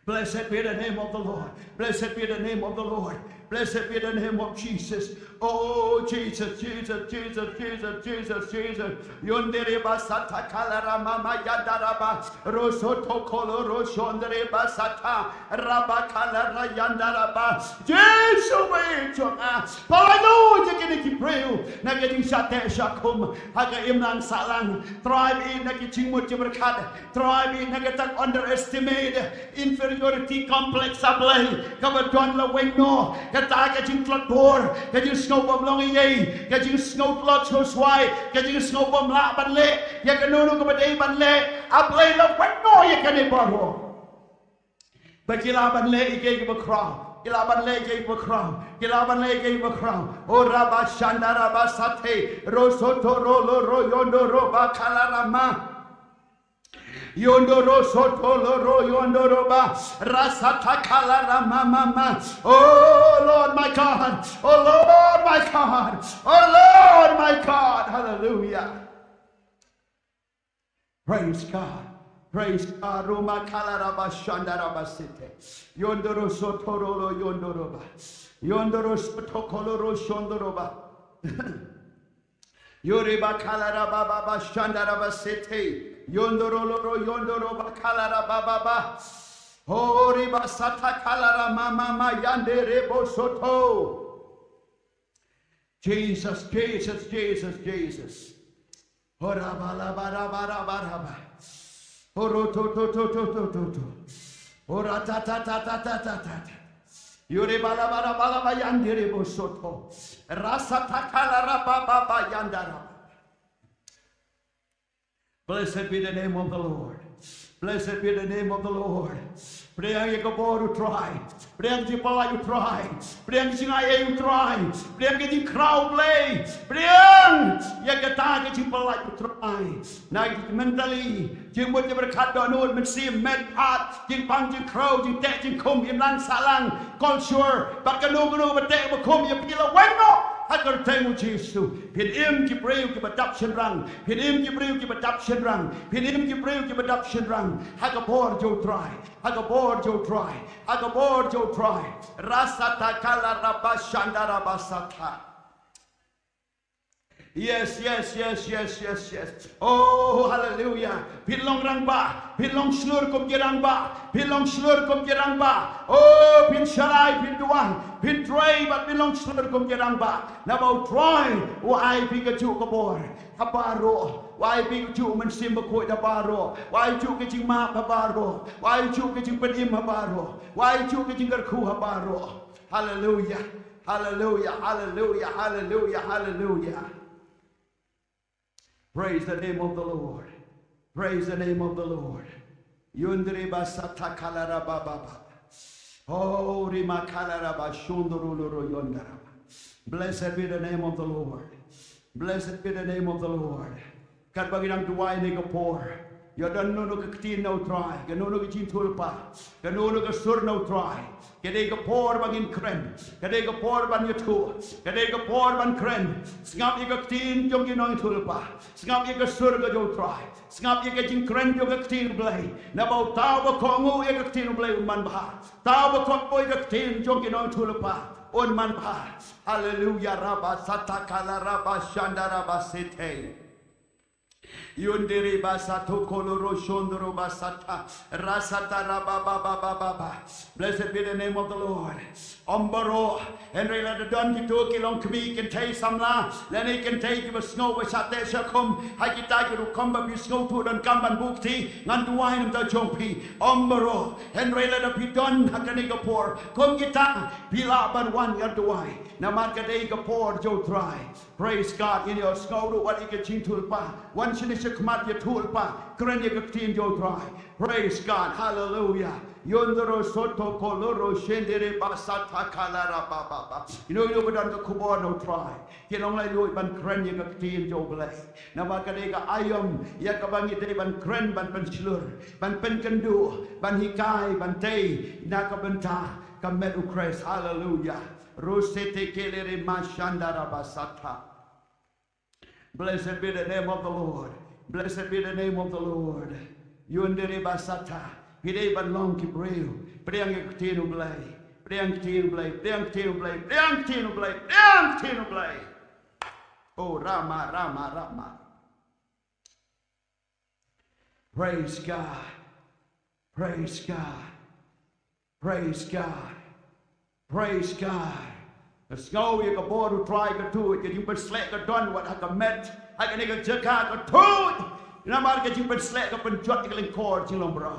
Blessed be the name of the Lord. Blessed be the name of the Lord. Blessed be the name of Jesus. Oh, Jesus, Jesus, Jesus, Jesus, Jesus, Jesus. Yondere ba sata kala rama ma yanda raba. Rosoto kolo roshondere ba sata. Raba kala ra yanda raba. Jesu we jong nga. Pynlait lut ïa kine ki briew. Na ka jingshah teh shah khum. Ha ka imlang sahlang. Trai baieit na ki jingmut jingpyrkhat. Trai baieit na kata ka underestimate. Inferiority complex, A Blei. Kaba don la weng noh. Kata ka jingtlot bor. Ka jingsngew bym long ei ei. Ka jingsngew tlot sngewswai. Ka jingsngew bym lah ban leh ïa kano kano kaba dei ban leh. A Blei, la weng noh ïa kane baroh. Ba ki lah ban leh ïa kiei kiba khraw. Ki lah ban leh ïa kiei kiba khraw. Ki lah ban leh ïa kiei kiba khraw. O raba shanda raba sathe. Ro soto ro lo ro yondo ro ba kala rama. Yondo ro soto lo ro yondo ro ba. Rasa ta kala rama mama. Oh Lord my God. Oh Lord my God. Oh Lord my God. Hallelujah. Praise God. Praise God. Roma kala raba shanda raba sete. Yondoro sotoro lo yondoro ba. Yondoro sotokolo ro shondoro ba. Yori ba kala raba ba ba shanda raba sete. Yondoro lo ro yondoro ba kala raba ba ba. Hori ba sata kala rama mama yande rebo soto. Jesus, Jesus, Jesus, Jesus. Hora bala bara bara bara ba. Horo to to to to to to to. Hora ta ta ta ta ta ta ta ta. Yore bala bara bala ba yandere bo soto. Rasa takala raba ba ba yandara. Blessed be the name of the Lord. Blessed be the name of the Lord. Pdiang ïa ka bor U Trai. Pdiang jingpyllait U Trai. Pdiang jingai ei U Trai. Pdiang ka jingkhraw Blei. Pdiang ïa kata ka jingpyllait U Trai. Na ki mentally, jingmut jingpyrkhat dohnud mynsiem, met phad, jingpang jingkhraw, jingteh jingkhum, imlang sahlang, culture, bad kano kano ba teh ba khum ïa phi, la weng noh ha ka kyrteng U Jisu. Phin im ki briew kiba dap shynrang. Phin im ki briew kiba dap shynrang. Phin im ki briew kiba dap shynrang. Ha ka bor jong U Trai. Ha ka bor jong U Trai. Ha ka bor jong U Trai. Rasa takala raba shanda raba sata. Yes, yes, yes, yes, yes, yes. Oh, hallelujah. Phin long rangbah, phin long shlur kum ki rangbah, phin long shlur kum ki rangbah. Oh, phin shai, phin duwai, phin trei bad phin long shlur kum ki rangbah. Naba U Trai u ai phi kajuh ka bor ha baroh. U ai phi kajuh u Mynsiem Bakhuid ha baroh. U ai kajuh ka jingmap ha baroh. U ai kajuh ka jingpynim ha baroh. U ai kajuh ka jingkyrkhu ha baroh. Hallelujah. Hallelujah. Hallelujah. Hallelujah. Hallelujah. Praise the name of the Lord. Praise the name of the Lord. Yundri ba sata kalara ba ba ba. Oh, rima kalara ba shunduru luru yondara ba. Blessed be the name of the Lord. Blessed be the name of the Lord. Katba ngi dang duwai ne ka por, ïa don kano kano ka ktien na U Trai, kano kano ka jingïathuhlypa, kano kano ka sur na U Trai. Ka dei ka por ba ngin kren, ka dei ka por ban ïathuh, ka dei ka por ban kren. Sngap ïa ka ktien jong ki nongïathuhlypa, sngap ïa ka sur ka jong U Trai, sngap ïa ka jingkren jong ka ktien Blei. Naba uta uba kohnguh ïa ka ktien Blei un manbha. Uta uba kohnguh ïa ka ktien jong ki nongïathuhlypa un manbha. Hallelujah, raba sata kala raba shanda raba sete. Yundiri ba sato koloro shondoro ba sata. Rasata raba ba ba ba ba ba. Blessed be the name of the Lord. Ym baroh. Hynrei lada don kito ki longkmie kynthei samla lane kynthei kiba sngew ba shah teh shah khum ha kita ki rukom ba phi sngewthuh donkam ban buh kti, ngan duwai na ka bynta jong phi. Ym baroh. Hynrei lada phi don ha kane ka por kum kita, phi lah ban wan ngan duwai. Namar ka dei ka por jong U Trai. Praise God. Ngin ïohsngew ruh wat ïa ka jingïathuhlypa. Wan shane shakhmat ïathuhlypa. Kren ïa ka ktien jong U Trai. Praise God. Hallelujah. Yondoro soto koloro shendere basata kalara ba ba ba. Ïa uno uno ba don ka khubor na U Trai, ki long laitluid ban kren ïa ka ktien jong U Blei. Namar ka dei ka aïom ïa kaba ngi dei ban kren, ban pynshlur, ban pynkynduh, ban hikai, ban tei na ka bynta ka met U Khrist. Hallelujah. Rosete kelere mashandara basata. Blessed be the name of the Lord. Blessed be the name of the Lord. Yundere basata. Phi dei ban long ki briew. Pdiang ïa ka ktien U Blei. Pdiang ktien U Blei. Pdiang ktien U Blei. Pdiang ktien U Blei. Pdiang ktien U Blei. Oh, Rama, Rama, Rama. Praise God. Praise God. Praise God. Praise God. Ka sngew ïa ka bor U Trai ka tuid, ka jingpynsleh ka don wat ha ka met, ha kane ka jaka ka tuid. Namar ka jingpynsleh ka pynjot ïa ka lyngkor jinglong bra.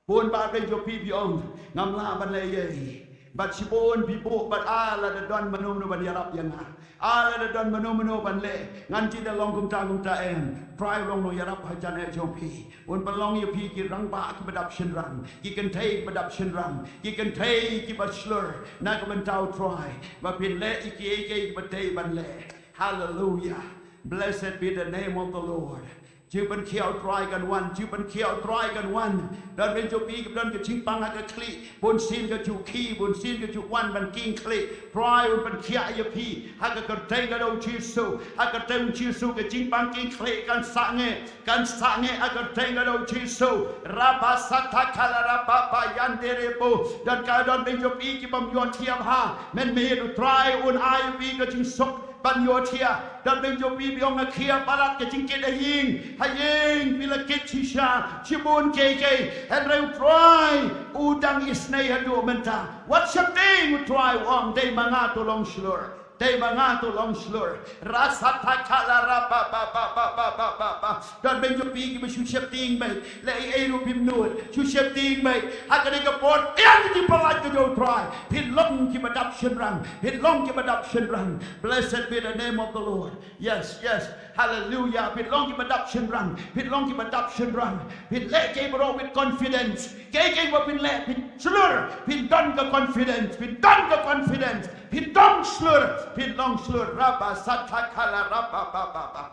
Bun bah bad jong phi phi ong, ngam lah ban leh ei ei. Bad shibun phi buh bad, ah, lada don mano mano ban ïarap ïa nga, ah, lada don mano mano ban leh, ngan jied da long kumta kumta em. Trai u long nongïarap ha jan eh jong phi. Un pynlong ïa phi ki rangbah kiba dap shynrang, ki kynthei kiba dap shynrang, ki kynthei kiba shlur na ka bynta U Trai, ba phin leh ïa kiei kiei kiba dei ban leh. Hallelujah. Blessed be the name of the Lord. Jingpynkhiah U Trai kan wan, jingpynkhiah U Trai kan wan. Don bad jong phi kiba don ka jingpang ha ka khlieh, bun sien ka ju khie, bun sien ka ju wan ban king khlieh. Trai un pynkhiah ïa phi ha ka kyrteng ka jong U Jisu. Ha ka kyrteng U Jisu ka jingpang king khlieh kan sangeh, kan sangeh ha ka kyrteng ka jong U Jisu. Rabasata kala rababa yandere bo. Don ka don bad jong phi kibym ïohthiah bha, mynmiet U Trai un ai ïa phi ka jingsuk ban ïohthiah. Don bad jong phi phi ong nga khia palat ka jingkit ha ïing, ha ïing phi la kit shisha shibun kiei kiei. Hynrei U Trai u dang isynei haduh mynta. Wat sheptieng, U Trai u ong, dei ma nga to long shlur. Dei ma nga to long shlur. Rasata kala rababa. Don bad jong phi kiba shu sheptieng beit, leh ei ei ruh phim nud, shu sheptieng beit. Ha kane ka por, ïa ka jingpyllait ka jong U Trai, phin long kiba dap shynrang, phin long kiba dap shynrang. Blessed be the name of the Lord. Yes, yes. Hallelujah. Phin long kiba dap shynrang, phin long kiba dap shynrang. Phin leh kiei baroh with confidence. Kiei kiei ba phin leh, phin shlur, phin don ka confidence, phin don ka confidence, phin don shlur, phin long shlur. Rabasata kala rababa.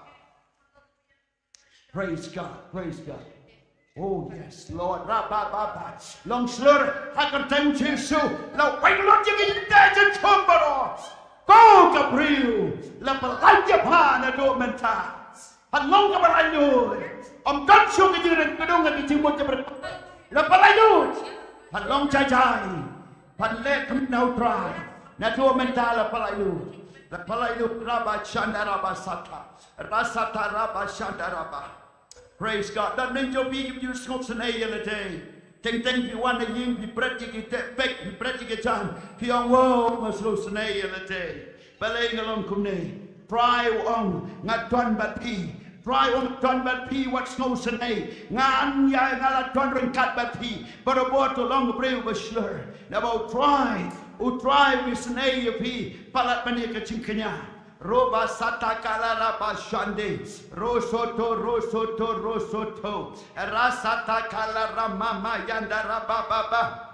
Praise God, praise God. Oh yes, Lord. Rabababa. Long shlur ha ka kyrteng Jisu. La weng lut ïa ka jingteh jingkhum baroh. Ko ka briew la pyllait ïa pha naduh mynta. Phan long kaba laitluid. Ym don shuh ka jingryngkdung ha ka jingmut jingpyrkhat. La pyllait lut. Phan long jai jai. Phan leh khmih na U Trai. Naduh mynta la pyllait lut. La pyllait lut. Rabashanda rabasata. Rasata rabashanda raba. Praise God. Don bad jong phi kiba ju sngewsynei ïa lade. Teng teng phi wan ha ïing, phi bret ïa ki teh pek, phi bret ïa ki jan, phi ong, wow, nga sngewsynei ïa lade. Balei nga long kumne? Trai u ong, nga don bad phi. Trai u ong, nga don bad phi, wat sngewsynei. Ngan ïa, nga la don ryngkat bad phi. Barabor to long briew ba shlur. Naba U Trai, U Trai u isynei ïa phi. Palat ban ïa ka jingkñia. Roba sata kala raba shande. Rosoto, rosoto, rosoto. Rasata kala ramama yanda raba baba.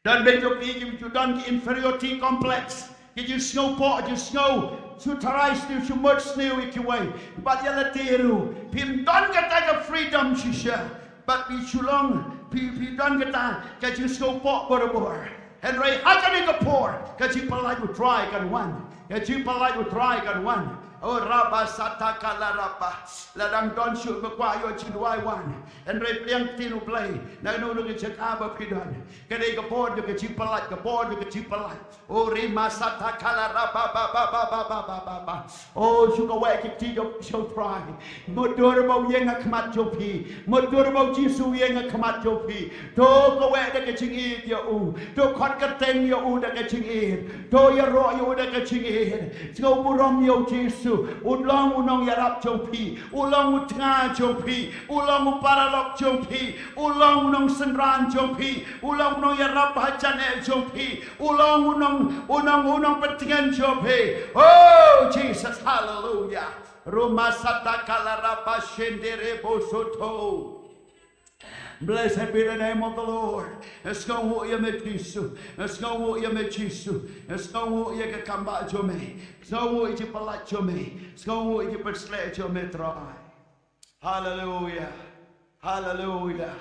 Don bad jong phi ki ju don ki inferiority complex. Ki ju sngew poh, ju sngew shu tharai sniew, shu mut sniew ïa kiwei. Bad ïa lade ruh phim don kata ka freedom shisha. Bad phi shu long, phi, phi don kata ka jingsngew poh barabor. Hynrei ha kane ka por ka jingpyllait U Trai kan wan. Ka jingpyllait U Trai kan wan. O raba sata kala raba. La dang don shuh ba kwah ïoh jingduwai wan. Hynrei pliang ktien U Blei. Na kano kano ka jaka ba phi don. Ka dei ka por jong ka jingpyllait, ka por jong ka jingpyllait. O rima sata kala raba ba ba ba ba ba ba ba ba. O shu kaweh ki kti jong phi sha U Trai. Mutdur ba u ïeng ha khmat jong phi. Mutdur ba u Jisu u ïeng ha khmat jong phi. To kaweh da ka jingïeit ïa u. To khot kyrteng ïa u da ka jingïeit. To ïaroh ïa u da ka jingïeit. Sngewburom ïa u Jisu. U long u nongïarap jong phi. U long u tnga jong phi. U long u paralok jong phi. U long u nongsynran jong phi. U long u nongïarap hajan eh jong phi. U long u nong, u nong, u nongpyntngen jong phi. Oh Jesus, hallelujah. Ruma sata kala raba shendere bosoto. Blessed be the name of the Lord. Sngewbha ïa me Jisu. Sngewbha ïa me Jisu. Sngewbha ïa ka kambah jong me. Sngewbha ïa ka jingpyllait jong me. Sngewbha ïa ka jingpynshlur jong me Trai. Hallelujah. Hallelujah.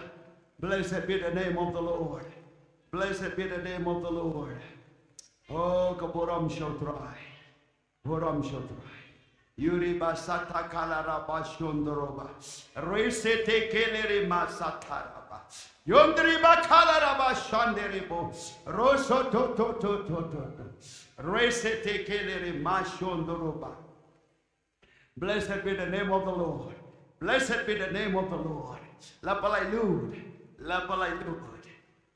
Blessed be the name of the Lord. Blessed be the name of the Lord. Oh, ka burom sha U Trai. Burom sha U Trai. Yuri ba sata kala raba shondro ba. Rese te kele re ma sata raba. Yondri ba kala raba shandere bo. Roso to to to to to to. Rese te kele re ma shondro ba. Blessed be the name of the Lord. Blessed be the name of the Lord. La palai Lord. La palai Lord.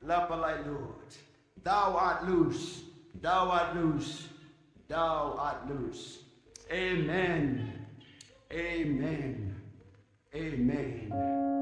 La palai Lord. Thou art loose. Thou art loose. Thou art loose. Amen. Amen. Amen.